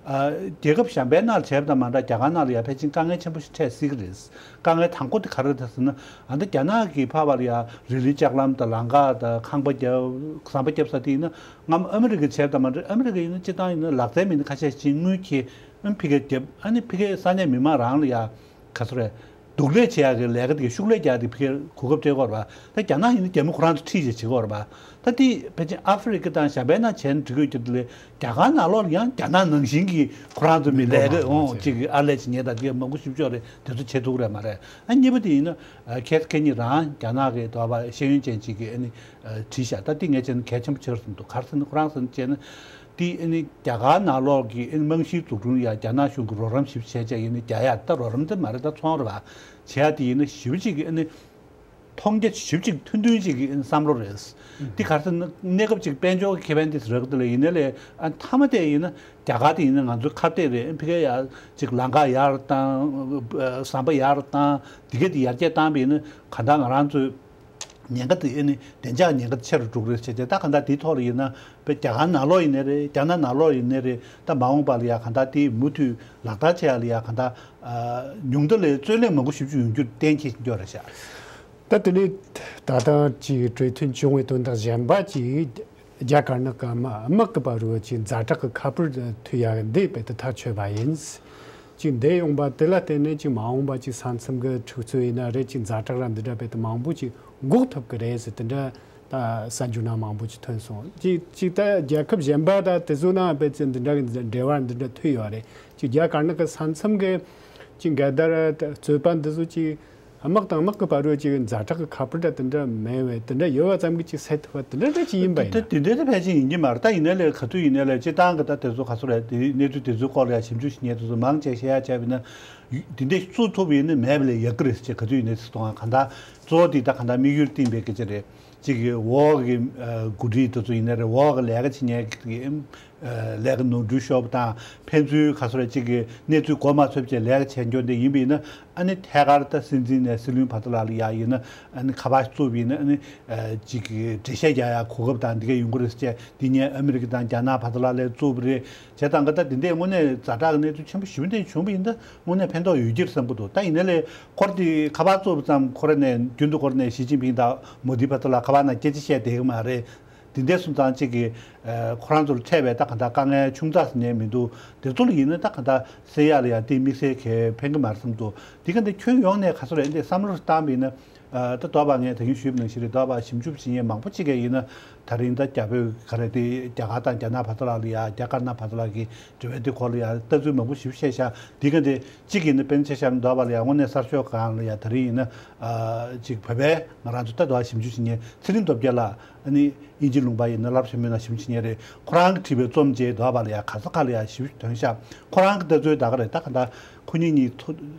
ཨ་རྒྱལ་ཁབ་གཞན་པའི་ནང་ལ་བྱས་པ་དང་མ་འདྲ་རྒྱ་གར་ནང་ལ་ཡང་ཕལ་ཆེར་དཀའ་ངལ་ཆེན་པོ་ཞིག་འཕྲད་སྲིད་ཀྱི་རེད། དཀའ་ངལ་དང་པོ་དེ་ག་རེ་རེད་ཟེར་ན་ཨ་ནི་རྒྱ་ནག་གིས་ཕར་བ་ལ་ཡང་རི་ལི་ལྕགས་ལམ་དང་ལམ་ཁ་དང་ཁང་པ་རྒྱབ་ཟམ་པ་རྒྱབ་ས་དེ་ཡིན་ན་ངམ་ཨ་མི་རི་ཀས་བྱས་པ་དང་མ་འདྲ། ཨ་མི་རི་ཀ་ཡིན་ན་སྤྱིར་བཏང་ཡིན་ན་ལག་རྩལ་མི་སྣ་ཁ་ཤས་ཤིག་དངུལ་འཁྱེར་ཨ་ནི་ཕ་གིར་བརྒྱབ། ཨ་ནི་ཕ་གིའི་ས་གནས་མི་མང་རང་ལ་ཡང་ག་ཚོད་རེད། སྡུག་ལས་བྱེད་ཡག་གི་ལས་ཀ་དེ་ཤུགས་ལས་རྒྱག་དེ་ཕ་གིར་གོ་སྐབས་སྤྲད་ཀྱི་ཡོད་རེད་པ། ད་རྒྱ་ནག་ཡིན་ན་རྒྱ་མི་ཁོ་རང་ཚོ་ཁྲིད་བྱས་བྱེད་ཀྱི་ཡོད་རེད་པ། ད་དེ་ཕལ་ཆེར་ཨ་ཧྥེ་རི་ཁ་དང་གཞན་པའི་ནང་བྱས་ན་འགྲིག་གི་ཡོད་ཀྱི་དེ་ལས་རྒྱ་གར་ནང་ལོགས་ལ་ཡང་རྒྱ་ནག་ནང་བཞིན་གྱི་ཁོ་རང་ཚོ་མི་ལས་ཀ་འོང་ཅིག་གི་ཨར་ལས་ཅིག་ཉན་དང་དེ་མང་པོ་ཞིབ་ཕྱོགས་རེད་དེ་ཚོ་བྱེད་ཐུབ་ཀྱི་རེད་མ་རེད། ཨ་གཉིས་པ་དེ་ཡིན་ན་ཁེ་ཁེ་གཉིས་རང་རྒྱ་ནག་གི་དོ་བ་ཤེས་ཡོན་ཅན་ཅིག་གིས་ཨ་ནི་བྲིས་བཞག་ད་དེ་ངས་བྱས་ན་གལ་ཆེན་པོ་ཆགས་སོང་འདུག་ག་རེ་ཟེར་ན་ཁོ་རང་ཚོ་བྱས་ན། དེ་ཨ་ནི་རྒྱ་གར་ནང་ལོགས་ཀྱི་ཨ་ནི་རྨང་གཞིའི་འཛུགས་སྐྲུན་ཡ་རྒྱ་ནག་གཞུང་གི་རོགས་རམ་ཞིབ་བྱས་བྱས་ཡིན་ན་རྒྱ་ཡ་ད་རོགས་རམ་དེ་མ་རེད་ད་ཚོང་རེད་པ། བྱས་ཡ་དེ་ཡིན་ན་ཞེ་པོ་ཅིག་གི་ཨ་ནི་མཐོང་རྒྱ་ཞེ་པོ་ཅིག་མཐུན་མཐུན་ཅིག་གི་ཨ་ནི་བསམ་བློ་རེད། དེ་ག་རེ་ཟེར་ན་གནས་སྐབས་ཅིག་དཔལ་འབྱོར་གྱི་ཁེ་ཕན་དེ་རག་དེ་ལ་ཡིན་ན་ལས་ཨ་མཐའ་མ་དེ་ཡིན་ན་རྒྱ་གར་དེ་ཡིན་ན་ང་ཚོའི་ཁ་གཏད་རེད། ཨ་ཕ་གི་ཡ་ཅིག་ལམ་ཁ་ཡར་བཏང་ཟམ་པ་ཡར་བཏང་དེ་ག་དེ་ཡར་རྒྱས་བཏང་བ་ཡིན་ན་ག་འདྲ་ང་རང་ཚོའི། ཉེན་ཁ་དེ་ཨ་ནི་བདེ་འཇགས་ཉེན་ཁ་ཆེ་རུ་འགྲོ་གི་རེད་བྱས་ཏེ་ད་གང་ལྟར་དེའི་ཐོག་ལ་ཡིན་ན་དཔེ་རྒྱ་གར་ནང་ལོགས་ཡིན་ནའི་རེད། རྒྱ་ནག་ནང་ལོགས་ཡིན་ནའི་རེད། ད་མ་འོངས་པ་ལ་ཡ་གང་ལྟར་དེ་མུ་མཐུད་ལག་བསྟར་བྱེད་ཡ་ལ་ཡ་གང་ལྟར་ཨ་ཉུང་མཐའ་ལས་རྩོད་གླེང་མང་པོ་ཞིབ་ཅིག་ཡོང་རྒྱུ་གཏན་འཁེལ་ཡོད་རེད་ཤག་ད་དེ་ནས་ད་ལྟ་ཅིག་གྲོས་མཐུན་བྱུང་བའི་དོན་དག་གཞན་པ་ཅིག་རྒྱ་དཀར་ནག་གི་དམག་དམག་གི་བར་རུ་ཅིག་ཛ་དྲག་གི་ཁ་སྤུར་ཐུག་ཡ་འདི་རྦད་དེ་ཐག་ཆོད་པ་ཡིན། ཅིག་འདས་ཡོང་པ་དེ་ལ་བརྟེན་ནས་ཅིག་མ་འོངས་པ་ཅིག་ས་མཚམས་ཀྱི་འཁྲུག་རྩོད་ཡིན་ན་རེད། ཅིག་ཛ་དྲག་ར་འདི་འདྲ་རྦད་དེ་མང་པོ་ཅིག་འགོག་ཐུབ་ཀྱི་རེད་ཟེར་དེ་འདྲ་ད་གསར་འགྱུར་ནང་མང་པོ་ཅིག་ཐོན་སོང་། ཅིག་ཅིག་ད་རྒྱལ་ཁབ་གཞན་པ་ད་དེ་ཚོ་ནང་རྦད་དེ་འདི་འདྲ་གི་འབྲེལ་བ་འདི་འདྲ་ཐུག་ཡོད་རེད། ཅིག་རྒྱ་དཀར་ནག་གི་ས་མཚམས་ཀྱི་ཅིག་འགལ་ཟླ་ར་རྩོད་པ་འདི་ཚོ་ཅིག་ དམག་དང་དམག་གི་བར་དུ་ཅིག་ཛ་དྲག་གི་ཁ་པར་དང་དེ་འདྲ་མེད་པས། དེ་འདྲ་ཡོད་པ་ཙམ་གྱིས་ཅིག་སེལ་ཐུབ་པ་དེ་འདྲ་འདྲ་ཅིག་ཡིན་པ་ཡིན་ན། དེ་དེ་འདྲ་དེ་ཕལ་ཆེར་ཡིན་གྱི་མ་རེད། ད་ཡིན་ན་ལས་ག་དུས་ཡིན་ན་ལས་སྤྱིར་བཏང་གི་ད་དེ་ཚོ་ག་ཚོད་རེད། དེ་གནས་ཚུལ་དེ་ཚོའི་སྐོར་ལ་ཡང་ཞིབ་འཇུག་ཞིག་ཉན་དུས་ཚོ་མང་ཆེ་བཤད་ཡ་བྱས་པ་ཡིན་ན། དེ་འདྲ་བཙུགས་ཐུབ་པ་ཡིན་ན་མེད་པ་ལས་ཡག་གི་རེད་ཟེར། ག་དུས་ཡིན་ན་ཟེར་དང་གང་ལྟར་གཙོ་བོ་དེ་ད་གང་ལྟར་དམིགས་ཡུལ་བཏིང་བའི་སྐད་ཆ་རེད། གཅིག་གི་འོག་གི་འགོ་ཁྲིད་དེ་ཚོ་ཡིན་ན་རེད། འོག་གི་ལས་ཀ་བྱེད་མཁན་གྱི་ལས་ཀ་ནོར་འཁྲུལ་ཤོར་བ་དང་ཕན་ཚུན་ག་ཚོད་རེད། གཅིག་གི་གནས་ཚུལ་མགོ་མ་ཚོས་བྱས་ལས་ཀ་བྱེད་རྒྱུ་འདི་ཡིན་པ་ཡིན་ན། ཨ་ནི་ཐད་ཀར་ད་སྲིད་འཛིན་ནས་སྲིད་བློན་བར་དུ་ལ་ལ་ཡ་ཡིན་ན། ཨ་ནི་ཁ་པར་བཙུགས་པ་ཡིན་ན། ཨ་ནི་གཅིག་གི་འགྲེལ་བཤད་རྒྱག་ཡ་གོ་སྐབས་དང་འདི་ག་ཡོང་གི་རེད་ཟེར་བྱས། འདི་ཉིན་ཨ་མི་རི་ཀ་དང་རྒྱ་ནག་བར་དུ་ལ་ལས་བཙུགས་པ་རེད། བྱས་ཙང་གི་ད་འདི་འདྲའི་དངོས་གནས་ཛ་དྲག་གི་གནས་ཚུལ་ཆེན་པོ་ཞེ་པོ་འདི་བྱུང་བ་ཡིན་ད། དངོས་གནས་ཕན་ཐོགས་ཡོད་ཀྱི་རེད་བསམ་གྱི་འདུག་ད་ཡིན་ན་ལས་ཁོ་ར་དེ་ཁ་པར་བཙུགས་པ་ཙམ་ཁོ་ར་ནས་རྒྱུན་དུ་ཁོ་ར་ནས་ཞི་ཅིན་ཕིང་དང་མོ་དི་བར་དུ་ལ་ཁ་པར་ནང་སྐད་ཆ་བཤད་བསྡད་ཀྱི་མ་རེད། དེ་འདྲ་སོང་ཙང་གཅིག་གིས་ཁོ་རང་ཚོར་འཕྲད་པའི་ད་ག་འདྲ་དཀའ་ངལ་ཆུང་ཙག་ཟེར་ནས་མི་འདུག་དེ་ཚོ་ལ་ཡིན་ན་ད་ག་འདྲ་སེལ་ཡག་ལ་ཡང་དེ་དམིགས་བསལ་གྱི་ཕན་གྱི་མ་རེད་བསམ་འདུག་དེ་ག་འདྲ་ཁྱོན་ཡོངས་ནས་ག་ཚོད་རེད་འདི་བསམ་བློ་བཏང་བ་ཡིན་ན། ད་དོགས་པ་ངས་ད་གིན་ཞུས་པ་ནང་བཞིན་རེད། དོགས་པ་ཞིབ་འཇུག་བྱེད་མཁན་མང་པོ་ཅིག་གིས་ཡིན་ན། ད་རིང་ད་རྒྱ་བོད་ག་རེ་དེ་རྒྱ་གར་དང་རྒྱ་ནག་བར་དུ་ལ་ལ་ཡ། རྒྱ་དཀར་ནག་བར་དུ་ལ་གི་འབྲེལ་བའི་དེ་སྐོར་ལ་ཡ་ལྟ་ཚུལ་མང་པོ་ཞིབ་བཤད་ཤག་འདི་ག་འདི་གཅིག་ཡིན་ན་དཔེར་ན་ཆ་བཞག་ན་དོགས་པ་ལ་ཡ་དངོས་གནས་གསར་ཤོག་སྒང་ལ་ཡ་ད་རིང་ཡིན་ན། ཅིག་བོད་པའི་ང་རང་ཚོ་ད་དོགས་ཞིབ་འཇུག་བྱེད་མཁན་ཚེ་རིང་སྟོབས་རྒྱལ་ལགས། ཨ་ནི་དབྱིན་ཇི་ལུང་པ་ཡིན་ན་རླབས་ཆེན་མོའི་ནང་ཞིབ་འཇུག་བྱེད་མཁན་རེད། ཁོ་རང་གིས་བྲིས་པའི་རྩོམ་བཅས་དོགས་པ་ལ་ཡ་ག་ས་ག་ལ་ཡ་ཞིབ་ཐོན་ཤག་ཁོ་རང་གི་ལྟ་ཚུལ་ད་ག་རེད། ད་ག་འདྲ་ཁོ་གཉིས་གཉིས་ཐོ་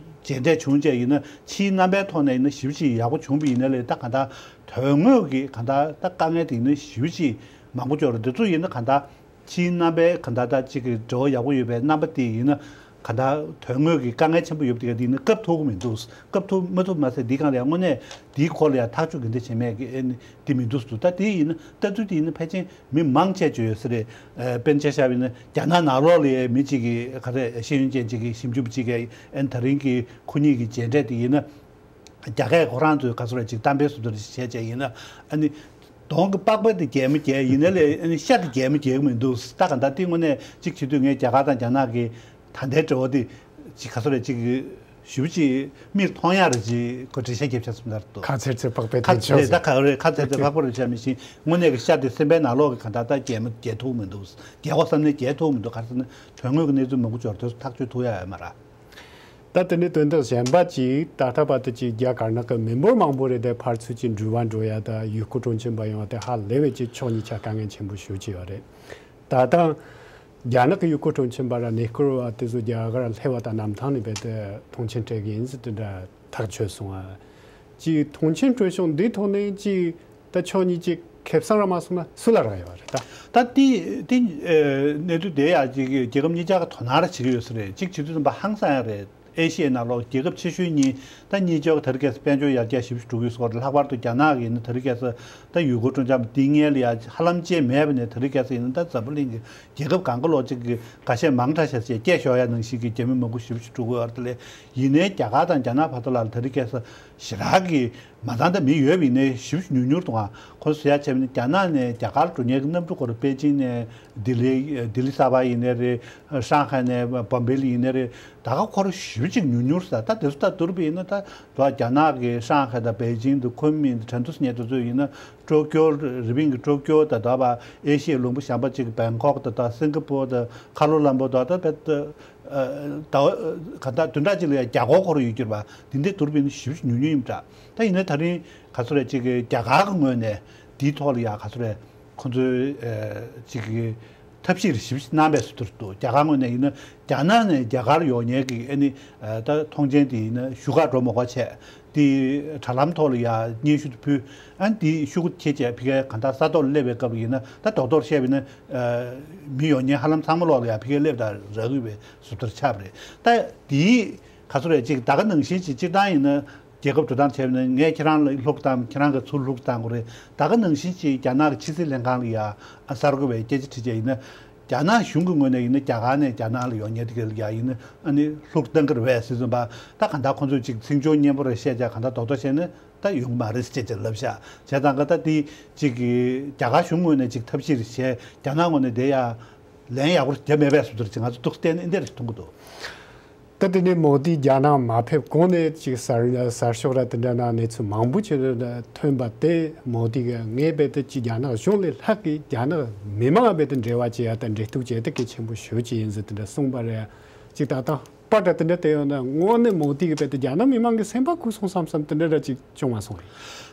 མཇལ་འཕྲད་བྱུང་བྱས་ཡིན་ན་ཕྱིའི་རྣམ་པའི་ཐོག་ནས་ཡིན་ན་ཞིབ་ཅིག་ཡག་པོ་བྱུང་བ་ཡིན་ན་ལས། ད་ག་འདྲ་དོན་དངོས་ཀྱི་ག་འདྲ་ད་དཀའ་ངལ་དེ་ཡིན་ན་ཞིབ་ཅིག་མང་པོ་ཅིག་ཡོད་རེད། འདི་ཚོ་ཡིན་ན་ག་འདྲ་ཕྱིའི་རྣམ་པའི་ག་འདྲ་ད་གཅིག་གི་འབྲེལ་བ་ཡག་པོ་ཡོད་པའི་རྣམ་པ་དེ་ཡིན་ན། ག་འདྲ་དོན་དངོས་ཀྱི་དཀའ་ངལ་ཆེན་པོ་ཡོད་པ་དེ་ག་དེ་ཡིན་ན་སྐབས་ཐུབ་ཀྱི་མི་འདུག་སྐབས་ཐུབ་མ་ཐུབ་མ་ཟད་འདི་སྒང་ལ་ཡང་དངོས་གནས་འདིའི་སྐོར་ལ་ཡང་ཐག་གཅོད་ག་འདྲ་བྱེད་མེད་ཀྱི་ཨེ་ནི་འདི་མི་འདུག་ཟེར་འདུག་ད་དེ་ཡིན་ན་ལྟ་ཚུལ་དེ་ཡིན་ན་ཕལ་ཆེར་མི་མང་ཆེ་ཅིག་ཡོད་ས་རེད། ཨ་དཔེར་ན་ཆ་བཞག་པ་ཡིན་ན་རྒྱ་ནག་ནང་ལོགས་ལ་ཡང་མི་གཅིག་གིས་ག་རེ་ཤེས་ཡོན་ཅན་གཅིག་གིས་ཞིབ་འཇུག་པ་གཅིག་གིས་ཨེ་ནི་ད་རིང་གི་ཁོ་གཉིས་ཀྱི་མཇལ་འཕྲད་དེ་ཡིན་ན། རྒྱ་སྐད་ཁོ་རང་ཚོས་ག་ཚོད་རེ་ཅིག་གཏམ་དཔེ་བཟོ་འདྲ་ཞིག་བྱས་བྱས་ཡིན་ན། ཨ་ནི་གདོང་གི་པགས་པ་དེ་རྒྱས་མ་རྒྱས་ཡིན་ན་ལས། ཨ་ནི་ཤ་དེ་རྒྱས་མ་རྒྱས་ཀྱི་མི་འདུག་ད་ག་འདྲ་དེ་དངོས་གནས་གཅིག་བྱེད་དུས་ངས་རྒྱ་གར་དང་རྒྱ་ནག་གི་ད་ལྟའི་འབྲེལ་བ་དེ་ཅིག་ག་ཚོད་རེ་ཅིག་ཞུ་ཅིག་མིར་མཐོང་ཡག་རེ་ཅིག་གོ་འགྲེལ་བཤད་རྒྱབ་ཆགས་སོང་ལྟར་འདུག་ཁ་ཚེར་ཚེར་པགས་པའི་ཁ་དེ་ཚེར་ཆགས་ད་ག་རེ་ཁ་ཚེར་ཚེར་པགས་པ་རེ་བྱས་མི་ཤེས། དངོས་གནས་ཀྱི་ཤ་དེ་སེམས་པའི་ནང་ལོགས་ཀྱི་ག་འདྲ་ད་རྒྱས་མ་རྒྱས་ཐུབ་མི་འདུག་རྒྱས་གོ་བསམ་ནས་རྒྱས་ཐུབ་མི་འདུག་ག་རེ་ཟེར་ན་དོན་དངོས་ཀྱི་གནས་ཚུལ་མང་པོ་འབྱོར་དུས་ཐག་གཅོད་ཐུབ་ཡག་ཡོད་མ་རེད། ད་དེ་ནས་དོན་དག་གཞན་པ་ཅིག་ད་ལྟ་བར་དུ་ཅིག་རྒྱ་དཀར་ནག་གི་མི་འབོར་མང་པོ་རེད་དེ་ཕར་ཚུར་ཅིག་འགྲུལ་བ་འགྲོ་ཡ་དང་ཡུལ་སྐོར་སྤྲོ་འཆམ་པ་ཡོང་བ་དེ་ཧ་ལས་པའི་ཅིག་ཕྱོགས་གཉིས་ཆ་དཀའ་ངལ་ཆེན་པོ་ཞེ་པོ་ཅིག་ཡོད་རེད། ད་ལྟ་རྒྱ་ནག་གི་ཡུལ་སྐོར་སྤྲོ་འཆམ་པ་ར་གནས་སྐོར་བ་དེ་ཚོ་རྒྱ་གར་ལྷེ་བ་དང་གནམ་ཐང་ནས་རྦད་དེ་ཐོངས་མཆན་སྤྲད་གི་ཡིན་ཟེར་དེ་འདྲ་ཐག་ཆོད་སོང་ཨ། ཅིག་ཐོངས་མཆན་སྤྲོད་ཕྱོགས་འདིའི་ཐོག་ནས་ཅིག་ད་ཕྱོགས་གཉིས་ཀྱི་ཁེ་བཟང་ར་མ་སོང་ན་སུ་ལ་རག་ཡོད་རེད་ད། ད་དེ་དེ་ཨེ་གནས་ཚུལ་དེ་ཡང་ཅིག་རྒྱལ་ཁབ་གཉིས་ཆ་ག་དོ་སྣང་ར་བྱེད་ཀྱི་ཡོད་ས་རེད། གཅིག་བྱེད་དུས་ཙམ་པ་ཧང་སང་ཡ་རེད། ཨེ་ཤི་ཡའི་ནང་ལོགས་རྒྱལ་ཁབ་ཆེ་ཤོས་གཉིས་ད་གཉིས་ཆ་ག་དེ་རིང་ཁ་སང་དཔལ་འབྱོར་ཡར་རྒྱས་ཞེ་པོ་ཅིག་འགྲོ་གི་ཡོད་ས་རེད། ལྷག་པར་དུ་རྒྱ་ནག་གི་ཡིན་ན་དེ་རིང་ཁ་སང་ད་ཡུལ་སྐོར་སྤྲོ་འཆམ་འདི་སྔོན་ལ་ཡ་ཧ་ལམ་ཅིག་མེད་པ་ནས་དེ་རིང་ཁ་སང་ཡིན་ན་ད་འཛམ་བུ་གླིང་གི་རྒྱལ་ཁབ་གང་ག་ལོག་ཅིག་གི་འགའ་ཤས་མང་དྲགས་ཤ་ཤ་སྐད་ཤོར་ཡ་ནང་བཞིན་གྱི་རྒྱ་མི་མང་པོ་ཞེ་པོ་ཅིག་འགྲོ་གི་ཡོད་རེད། དེ་ལས་ཡིན་ནའི་རྒྱ་གར་དང་རྒྱ་ནག་བར་དུ་ལ་དེ་རིང་ཁ་སང་ཞེ་དྲག་གི་མ་ཚང་ད་མི་ཡོད་པ་ཡིན་ནའི་ཞེ་པོ་ཅིག་ཉུང་ཉུང་རེད་འདུག་ཨ། ཁོ་ཚོ་ཟེར་ཡ་བྱས་པ་ཡིན་ན་རྒྱ་ནག་ནས་རྒྱ་གར་འགྲོ་མཁན་གྱི་གནམ་གྲུ་སྐོར་པེ་ཅིང་ནས་ལྡི་ལི་ལྡི་ལི་གསར་པ་ཡིན་ནའི་རེད། ཧྲང་ཧའེ་ནས་བོམ་བེ་ལ་ཡིན་ནའི་རེད། ད་ག་ཁོ་རང་ཞེ་པོ་ཅིག་ཉུང་ཉུང་རེད་ཟེར། ད་དེ་ཚོ་ད་བསྡུར་བ་ཡིན་ན་ད་རྒྱ་ནག་གི་ཧྲང་ཧའེ་དང་པེ་ཅིང་དང་ཁུན་མིང་དང་ཁྲེང་ཏུའུ་ཟེར་མཁན་དེ་ཚོ་ཡིན་ན། ཀྲོ་ཀྱོ་རི་པིན་གྱི་ཀྲོ་ཀྱོ་དང་ད་བ་ཨེ་ཤི་ཡའི་ལུང་པ་གཞན་པ་གཅིག་གི་བེང་ཀོག་དང་ད་སིང་ག་པུར་དང་ཁ་ལོ་ལམ་པོར་དང་ད་བེད་ད་ག་ད་བདུན་ཕྲག་གཅིག་ལ་ཡ་རྒྱ་སྒོར་འཁོར་ཡོད་རྒྱུ་རེད་པ། འདི་འདྲའི་བསྡུར་བ་ཡིན་ན་ཞེ་པོ་ཅིག་ཉུང་ཉུང་ཡིན་པ་འདྲ། ད་ཡིན་ན་ད་རིང་ག་ཚོད་རེད་ཅིག་གི་རྒྱ་གར་གྱི་ངོས་ནས་འདིའི་ཐོག་ལ་ཡ་ག་ཚོད་རེད། ཁོ་ཚོའི་ཨ་ཅིག་གི་ཐབས་ཤེས་རེ་ཞིབ་གནང་བས་སུ་ཐུར་དུ་རྒྱ་གར་ངོས་ནས་ཡིན་ན་རྒྱ་ནག་ནས་རྒྱ་གར་ཡོང་མཁན་གྱི་ཨ་ནི་ཨ་ད་ཐོངས་མཆན་དེ་ཡིན་ན་བཞུགས་སྒར་འགྲོ་མ་དགོས་བྱས་དེ་དྲ་ལམ་ཐོག་ལ་ཡ་སྙན་ཞུ་དེ་ཕུལ། ཨ་ནི་དེ་ཤོག་གུ་ཁྱེར་བྱས་ཕ་གིའི་གང་ལྟར་ས་ཐོག་ལ་སླེབས་པའི་སྐབས་ཡིན་ན་ད་རྡོག་རྡོག་བཤད་པ་ཡིན་ན་ཨ་མི་ཡོང་མཁན་ཧ་ལམ་ཚང་མ་ལོག་ལ་ཡ་ཕ་གིར་སླེབས་དང་རག་གི་ཡོད་པའི་བཟོ་ལྟར་ཆགས་པ་རེད། ད་དེའི་ག་ཚོད་རེད་ཅིག་ད་ག་ནང་བཞིན་ཅིག་སྤྱིར་བཏང་ཡིན་ན། རྒྱལ་ཁབ་འགྲོ་སྟངས་བྱས་པ་ཡིན་ན་ངས་ཁྱེད་རང་ལ་བླུག་བཏང་། ཁྱེད་རང་གིས་ཚུར་བླུག་བཏང་དགོས་རེད། ད་ག་ནང་བཞིན་ཅིག་རྒྱ་ནག་གི་ཕྱི་སྲིད་ལྷན་ཁང་ལ་ཡ་གསར་འགོད་པས་སྐད་ཆ་དྲིས་བྱས་ཡིན་ན། རྒྱ་ནག་གཞུང་གི་ངོས་ནས་ཡིན་ན་རྒྱ་གར་ནས་རྒྱ་ནག་ལ་ཡོང་མཁན་དེ་ག་ལ་ཡ་ཡིན་ན་ཨ་ནི་བླུག་བཏང་གི་རེད་པས་ཟེར་བཟོས་པ། ད་གང་ལྟར་ཁོང་ཚོས་ཅིག་ཚིག་སྦྱོར་སྙན་པོ་རེ་བཤད་བྱས་གང་ལྟར་རྡོག་རྡོག་བཤད་ན་ད་ཡོང་གི་མ་རེད་ཟེར་བྱས་ལབ་ཤག་བྱས་ཙང་ག་ད་དེ་ཅིག་གི་རྒྱ་གར་གཞུང་ངོས་ནས་ཅིག་ཐབས་ཤེས་རེ་བྱས་རྒྱ་ནག་ངོས་ནས་དེ་ཡ་ལན་ཡག་པོ་རྒྱབ་མེད་པས་ཟེར་བ་ཅིག་ང་ཚོ་འདུག་བལྟས་ན་འདི་འདྲ་རེ་མཐོང་གི་འདུག་ད་དེ་ནས་མོ་དི་རྒྱ་ནག་མ་ཕེབས་གོང་ནས་ཅིག་གསར་གསར་ཤོག་ར་དེ་འདྲ་ནང་གནས་ཚུལ་མང་པོ་ཅིག་ཐོན་པ་དེ་མོ་དི་གིས་ངས་རྦད་དེ་ཅིག་རྒྱ་ནག་གཞུང་ལས་ལྷག་གིས་རྒྱ་ནག་མི་མང་རྦད་དེ་འབྲེལ་བ་བྱེད་ཡ་དང་འབྲེལ་གཏུག་བྱེད་ཡ་དེ་གལ་ཆེན་པོ་ཞེ་པོ་ཅིག་ཡིན་ཟེར་དེ་འདྲ་གསུངས་པ་རེད། ཅིག་ད་ལྟ་ པ་འདྲ་དེ་འདྲ་བལྟས་ཡོང་ན། དངོས་གནས་མོ་དི་གི་དཔེ་དེ་རྒྱ་ནག་མི་མང་གི་སེམས་པ་ཁུག་སོང་བསམ་བསམ་དེ་འདྲ་འདྲ་ཅིག་བྱུང་བ་སོང་རེད།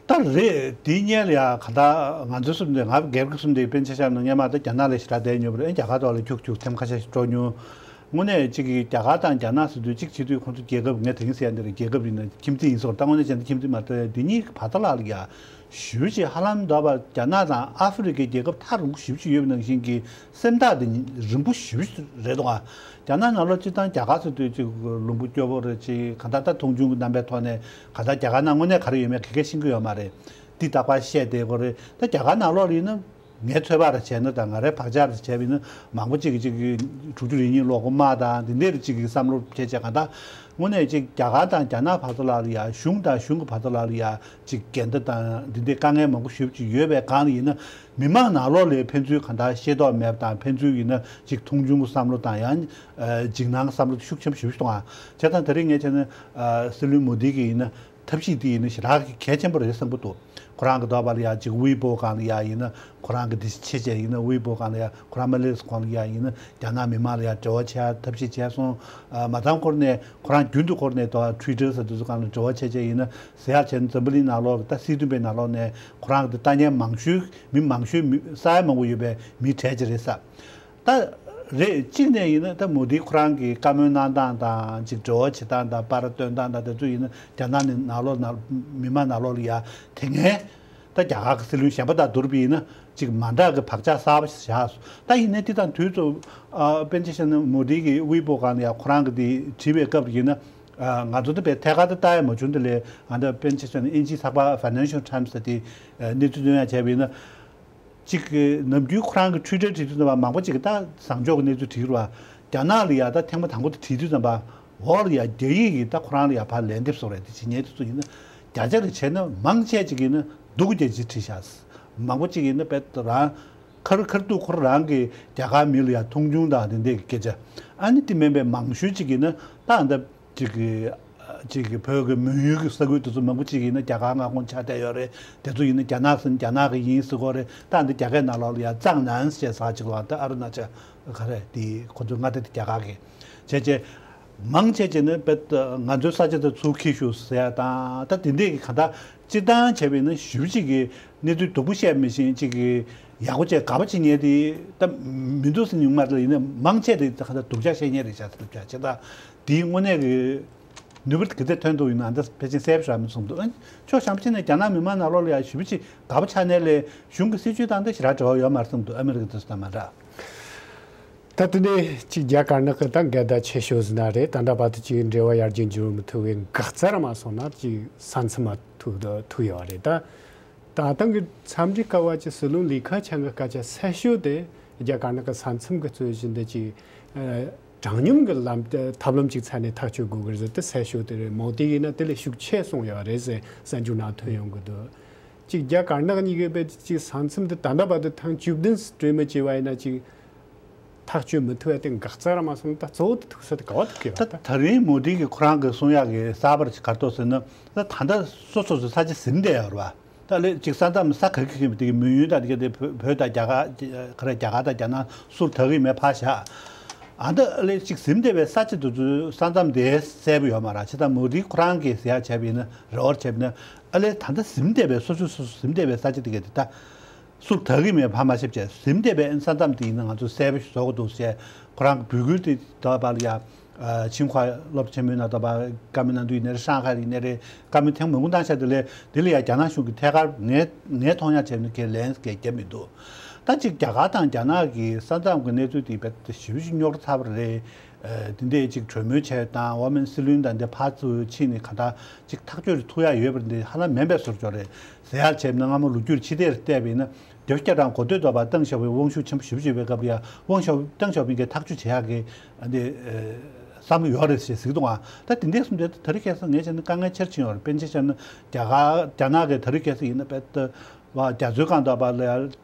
ད་རེད། དེའི་སྔོན་ལ་ཡ་ག་ད་ང་ཚོའི་གསུམ་དེ། ང་སྒེར་གྱི་གསུམ་དེ་པཎ་ཆེན་ཤམ་ནང་སྔོན་མ་ད་རྒྱ་ནག་ལ་ཞེ་དྲག་བསྡད་མྱོང་བ་རེད། རྒྱ་གར་ཐོག་ལ་ཁྱུག་ཁྱུག་ཐེངས་ཁ་ཤས་ཤིག་འགྲོ་མྱོང་། དངོས་གནས་གཅིག་གིས་རྒྱ་གར་དང་རྒྱ་ནག་ཟེར་དུས་གཅིག་བྱེད་དུས་ཁོང་ཚོ་རྒྱལ་ཁབ། ངས་དེ་རིང་ཟེར་ཡ་འདི་རེད། རྒྱལ་ཁབ་ཡིན་ན་ཁྱིམ་མཚེས་ཡིན་སོང་། ད་དངོས་གནས་བྱས་ན་ཁྱིམ་མཚེས་མ་རེད། དེ་གཉིས་ཀྱི་བར་དུ་ལ་ལ་ཡ་ཞེ་པོ་ཅིག་ཧ་ལམ་འདྲ་པ། རྒྱ་ནག་དང་ཨ་ཧྥེ་རི་ཁའི་རྒྱལ་ཁབ་ཐག་རིང་པོ་ཞེ་པོ་ཅིག་ཡོད་པ་ནང་བཞིན་གྱི་སེམས་ཐག་དེ་རིང་པོ་ཞེ་པོ་ཅིག་རེད་འདུག་ཨ། རྒྱ་ནག་ནང་ལོགས་སྤྱིར་བཏང་རྒྱ་གར་ཟེར་དུས་ཅིག་ལུང་པ་སྐྱོ་པོ་རེད། ཅིག་གང་ལྟར་ད་མཐོང་ཆུང་གི་རྣམ་པའི་ཐོག་ནས། གང་ལྟར་རྒྱ་གར་ནང་དངོས་གནས་ག་རེ་ཡོད་མེད་ག་གས་ཤེས་ཀྱི་ཡོད་མ་རེད། འདི་རྟག་པར་བཤད་བསྡད་ཀྱི་ཡོད་རེད། ད་རྒྱ་གར་ནང་ལོགས་ལ་ཡིན་ན། ངའི་ཚོད་དཔག་རེ་བྱས་ན་དང་། ང་རའི་བག་ཆགས་རེ་བྱས་པ་ཡིན་ན། མང་པོ་ཅིག་གིས་ཅིག་གིས་དྲུག་ཅུ་རེ་གཉིས་ལོ་འཁོར་དམག་དང་འདི་འདྲའི་ཅིག་གི་བསམ་བློ་བྱས་བྱས། གང་ལྟར་དངོས་གནས་ཅིག་རྒྱ་གར་དང་རྒྱ་ནག་བར་དུ་ལ་ལ་ཡ། གཞུང་དང་གཞུང་གི་བར་དུ་ལ་ལ་ཡ་ཅིག་འགལ་ཟླ་དང་འདི་འདྲའི་དཀའ་ངལ་མང་པོ་ཞེ་པོ་ཅིག་ཡོད་པའི་སྒང་ལ་ཡིན་ན། མི་མང་ནང་ལོགས་ལ་ཕན་ཚུན་གང་ལྟར་ཤེས་རྟོགས་མེད་པ་དང་། ཕན་ཚུན་ཡིན་ན་ཅིག་མཐོང་ཆུང་གི་བསམ་བློ་དང་། ཡང་འཇིགས་སྣང་གི་བསམ་བློ་དེ་ཤུགས་ཆེན་པོ་ཞེ་པོ་ཅིག་གཏོང་ཨ། བྱས་ཙང་དེ་རིང་ངས་བྱས་ན་ཨ་སྲིད་བློན་མོ་དི་གི་ཡིན་ན་ཐབས་ཤེས་དེ་ཡིན་ན་ཞེ་དྲག་གི་གལ་ཆེན་པོ་རེད་བསམ་གྱི་འདུག་ཁོ་རང་གི་འདོད་པ་ལ་ཡ་ཅིག་ཝེ་པོ་སྒང་ལ་ཡ་ཡིན་ན། ཁོ་རང་གི་འདི་ཆེ་ཆེ་ཡིན་ན། ཝེ་པོ་སྒང་ལ་ཡ། ཁོ་རང་མ་ལེ་སི་སྒང་ལ་ཡ་ཡིན་ན། རྒྱ་ནག་མི་མང་ལ་ཡ་འབྲེལ་བ་བྱེད་ཡ་ཐབས་ཤེས་བྱས་སོང་། ཨ་མ་ཚང་ཁོ་རང་ནས། ཁོ་རང་རྒྱུན་དུ་ཁོ་རང་ནས་ད་ཊུའི་ཊར་ཟེར་དུས་ཚོད་སྒང་ལ་འབྲེལ་བ་བྱས་བྱས་ཡིན་ན། ཟེར་ཡ་བྱས་ན་འཛམ་བུ་གླིང་ནང་ལོགས་ཀྱི་ད་སྲིད་དོན་པའི་ནང་ལོགས་ནས་ཁོ་རང་གི་ལྟ་མཁན་མང་ཤོས། མི་མང་ཤོས། མི་ས་ཡ་མང་པོ་ཡོད་པའི་མི་གྲས་ཅིག་རེད་ས། ད་རེད། གཅིག་ནས་ཡིན་ན་ད་མོ་དི་ཁོ་རང་གི་བཀའ་མོལ་གནང་སྟངས་དང་། ཅིག་འབྲེལ་བ་བྱེད་སྟངས་དང་། པར་སྟོན་སྟངས་དང་། དེ་ཚོ་ཡིན་ན་རྒྱ་ནག་ནས་ནང་ལོགས་ནང་མི་མང་ནང་ལོགས་ལ་ཡ་དེ་སྔའི་ད་རྒྱ་གར་གྱི་སྲིད་བློན་གཞན་པ་དང་བསྡུར་བ་ཡིན་ན་ཅིག་མ་འདྲ་གི་བག་ཆགས་གསར་པ་ཞིག་བཞག་སོང་། ད་ཡིན་ནའི་དེ་དང་དུས་ཚོད། ཨ་པཎ་ཆེན་ཤམ་ནི་མོ་དི་གི་ཝེ་པོ་སྒང་ལ་ཡ་ཁོ་རང་གི་དེ་བྲིས་པའི་སྐབས་ཡིན་ན། ཨ་ང་ཚོ་ད་དཔེ་ཐད་ཀར་དུ་ལྟ་ཡ་མ་བྱུང་། དེ་ལས་ཨ་ད་པཎ་ཆེན་ཤམ་ནི་དབྱིན་ཇིའི་ཚགས་པར་ཕའི་ནན་ཤལ་ཊའིམ་སི་དེ་གནས་ཚུལ་སྟོན་ཡ་བྱས་པ་ཡིན་ན། གཅིག་གི་ནམ་རྒྱུན་ཁོ་རང་གི་ཊུའི་ཊར་བྲིས་དུས་ཙམ་པ་མང་པོ་ཅིག་གིས་ད་བཟང་ཕྱོགས་ཀྱི་གནས་ཚུལ་བྲིས་ཀྱི་རེད་པ། རྒྱ་ནག་ལ་ཡ་ད་ཐེངས་མ་དང་པོ་དེ་བྲིས་དུས་ཙམ་པ། འོག་ལ་ཡ་རྒྱ་ཡིག་གིས་ད་ཁོ་རང་ལ་ཡ་ཕར་ལན་འདེབས་སོང་རེད། དེ་བྱེད་མཁན་དེ་ཚོ་ཡིན་ན། བརྒྱ་ཆ་རེ་བྱས་ན་མང་ཆེ་ཅིག་ཡིན་ན་སྡུག་རྒྱག་ཅིག་བྲིས་བཞག་མང་པོ་ཅིག་ཡིན་ན་དཔེ་རང་ཁར་ཁར་ཐུག་ཁོ་རང་གིས་རྒྱ་གར་མི་ལ་ཡ་མཐོང་ཆུང་དང་དེ་འདྲའི་སྐད་ཆ། ཨ་ནི་དེ་མིན་པའི་མང་ཤོས་ཅིག་ཡིན་ན་ད་ཨ་ད་ཅིག་གི་ཅིག་གི་བོད་ཀྱི་མོན་ཡུལ་གྱི་ས་ཁུལ་དེ་ཚོ་མང་པོ་ཅིག་ཡིན་ན་རྒྱ་གར་མངའ་ཁོངས་ཆགས་བསྡད་ཡོད་རེད། དེ་ཚོ་ཡིན་ན་རྒྱ་ནག་ཟེར་ན་རྒྱ་ནག་གི་ཡིན་ཟེར་གྱི་ཡོད་རེད། ད་འདི་རྒྱ་སྐད་ནང་ལོགས་ལ་ཡ་ཙང་ནན་ཞེས་ཟེར་ཅིག་ལ། ད་ཨ་རུ་ན་ཅལ་ག་རེ་དེ་ཁོ་ཚོའི་མངའ་སྡེ་དེ་རྒྱ་གར་གྱི་བྱས་རྗེས་མང་ཆེ་ཆེ་ནི་དཔེ་ང་ཚོའི་ས་ཆ་དེ་ཚུར་འཁྱེར་ཤོག་ཟེར་ཡ་དང་། ད་དེ་འདྲས་ཀྱི་གང་ལྟར་སྤྱིར་བཏང་བྱས་པ་ཡིན་ན་ཞེ་པོ་ཅིག་གི་གནས་ཚུལ་སྡུག་པོ་བཤད་མི་ཤེས། ཅིག་གི་ཡག་པོ་བྱས་དགའ་པོ་བྱེད་མཁན་དེ་ད་མི་འདུག་ཟེར་ཉུང་མ་རེད། ཡིན་ན་མང་ཆེ་དེ་གང་ལྟར་སྡུག་ཅག་བཤད་མཁན་རེད་ཤག་ཟེར་བྱས་ད། དེའི་དངོས་གནས་ཀྱི་ནུས་པ་ག་ཚད་ཐོན་འདུག་ཡིན་ན་ཨ་ད་ཕལ་ཆེར་གསལ་པོ་ཞིག་མི་གསུངས་འདུག་ཨ་ཕྱོགས་གཞན་པ་ཅིག་ནས་རྒྱ་ནག་མི་མང་ནང་ལོགས་ལ་ཡང་ཞེ་པོ་ཅིག་དགའ་པོ་ཆགས་ནའི་ལས་གཞུང་གི་སྲིད་བྱུས་དང་དེ་ཞེ་དྲག་འབྲེལ་བ་ཡོད་མ་རེད་བསམ་འདུག་ཨ་མི་རི་ཀ་དེ་ཚོ་དང་མ་འདྲ། ད་དེ་ནས་ཅིག་རྒྱ་དཀར་ནག་གི་ད་འགལ་ཟླ་ཆེ་ཤོས་ཟེར་ན་རེད། ད་ལྟ་བར་དུ་ཅིག་འབྲེལ་བ་ཡར་རྒྱས་འགྱུར་མི་ཐུབ་པའི་འགག་རྩ་ར་མ་སོང་ན་ཅིག་ས་མཚམས་མ་ཐུག་ཐུག་ཡོད་རེད་ད། ད་ཐེངས་ཀྱི་འཚམས་འདྲི་སྐབས་བ་ཅིག་སྲིད་བློན་ལི་ཁེ་ཆང་གི་སྐད་ཆ་གསལ་ཤོས་དེ་རྒྱ་དཀར་ནག་གི་ས་མཚམས་ཀྱི་རྩོད་གཞི་འདི་ཅིག་ཨ་དྲང་སྙོམས་ཀྱི་ལམ་ཐབས་ལམ་ཅིག་འཚོལ་ནས་ཐག་གཅོད་དགོས་ཀྱི་རེད་ཟེར་དེ་གསལ་ཤོས་དེ་རེད། མོ་དི་ཡིན་ན་དེ་ལས་ཤུགས་ཆེ་སོང་ཡོད་རེད་ཟེར་གསར་འགྱུར་ནང་ཐོན་ཡོང་གི་འདུག་ཅིག་རྒྱ་དཀར་ནག་གཉིས་ཀའི་བར་ཅིག་ས་མཚམས་དེ་ད་ལྟ་བར་དུ་ཐེངས་བཅུ་བདུན་གྲོས་མོལ་བྱས་པ་ཡིན་ན་ཅིག་ཐག་གཅོད་མི་ཐུབ་པ་དེ་འགག་རྩ་ར་མ་སོང་། ད་གཙོ་བོ་དེ་ཐུག་ས་དེ་ག་བ་ཐུག་གི་ཡོད་ད། ད་ད་རིང་མོ་དི་གིས་ཁོ་རང་གིས་གསུང་ཡག་གི་གསར་པ་ཅིག་ག་རེ་འདུག་ཟེར་ན། ད་ད་ལྟ་སོ་སོ་སོའི་ས་ཆ་ཟིན་བསྡད་ཡོད་རེད་པ། ད་ལས་ཅིག་ས་མཚམས་ས་ག་གི་གི་དེ་གི་མོན་ཡུལ་དང་དེ་ག་དེ་བོད་བོད་དང་རྒྱ་གར་ག་རེ་རྒྱ་གར་དང་རྒྱ་ནག་སུ་དག་གི་མེད་ཕར་བཞག་ཨ་ད་ལས་ཅིག་ཟིན་བསྡད་པའི་ས་ཆ་དེ་ཚོའི་ས་མཚམས་དེ་གསལ་པོ་ཡོད་མ་རེད། བྱས་ཙང་མོ་དི་ཁོ་རང་གིས་ཟེར་ཡག་བྱས་པ་ཡིན་ན། རེ་བ་བྱས་པ་ཡིན་ན། ཨ་ལས་ད་ལྟ་ཟིན་བསྡད་པའི་སོ་སོ་སོ་སོ་ཟིན་བསྡད་པའི་ས་ཆ་དེ་ག་དེ་ད་སུ་དག་གི་མེད་ཕར་མ་བཞག་བྱས། ཟིན་བསྡད་པའི་ས་མཚམས་དེ་ཡིན་ན་ང་ཚོ་གསལ་པོ་ཞིག་བཟོ་དགོས་འདུག་ཟེར་ཁོ་རང་གི་འབོད་སྐུལ་དེ་ད་བར་ལ་ཡ། ཨ་ཆིང་ཧྭ་སློབ་གྲྭ་ཆེན་མོའི་ནང་ད་བར་བཀའ་མོལ་གནང་དུས་ཡིན་ནའི་རེད། ཧྲང་ཧའེ་ཡིན་ནའི་རེད། བཀའ་མོལ་ཐེངས་མང་པོ་གནང་ཤག་དེ་ལས་དེ་ལ་ཡ་རྒྱ་ནག་གཞུང་གིས་ཐད་ཀར་ངས་ངས་མཐོང་ཡག་བྱས་ན་ཁས་ལེན་གས་བརྒྱབ་མི་འདུག་ད་ཅིག་རྒྱ་གར་དང་རྒྱ་ནག་གི་ས་མཚམས་ཀྱི་གནས་ཚུལ་དེ་རྦད་དེ་ཞེ་པོ་ཅིག་རྙོག་དྲ་ཚ་པོ་རེད། ཨ་དེ་འདྲས་ཅིག་གྲོས་མོལ་བྱས་དང་འོག་མིན་སྲིད་བློན་དང་འདི་ཕར་ཚུར་ཕྱིན་ནས་གང་ལྟར་ཅིག་ཐག་གཅོད་རེ་ཐུབ་ཡག་ཡོད་པ་འདི་ཧ་ལམ་མིན་པའི་བཟོ་འདྲ་ཅིག་རེད། ཟེར་ཡག་བྱས་ན་སྔ་མོ་ལོ་རྒྱུས་ཕྱི་བལྟས་རེ་བལྟས་པ་ཡིན་ན། རྒྱལ་བ་སྐྱབས་དང་གོ་ཐོས་ཐོག་པ་ཏེང་ཞའོ་ཕིང་དབང་ཤུགས་ཆེན་པོ་ཞེ་པོ་ཅིག་ཡོད་པའི་སྐབས་ལ་ཡ་ཝང་ཞའོ་ཏེང་ཞའོ་ཕིང་གིས་ཐག་གཅོད་བྱེད་ཡག་གི་འདི་བསམ་བློ་ཡོད་རེད་ཞེས་གཟིགས་འདུག་ཨ། ད་དེ་འདྲས་གསུངས་དུས་ད་རེས་ཁ་སང་ངས་བྱས་ན་དཀའ་ངལ་ཆེར་ཕྱིན་ཡོད་རེད། པཎ་ཆེན་ཤམ་ནི་རྒྱ་གར་རྒྱ་ནག་གི་ད་རེས་ཁ་སང་ཡིན་ན་དཔེ་ད་བ་རྒྱ་མཚོའི་སྒང་ཐོག་པ་ལ་ཡ་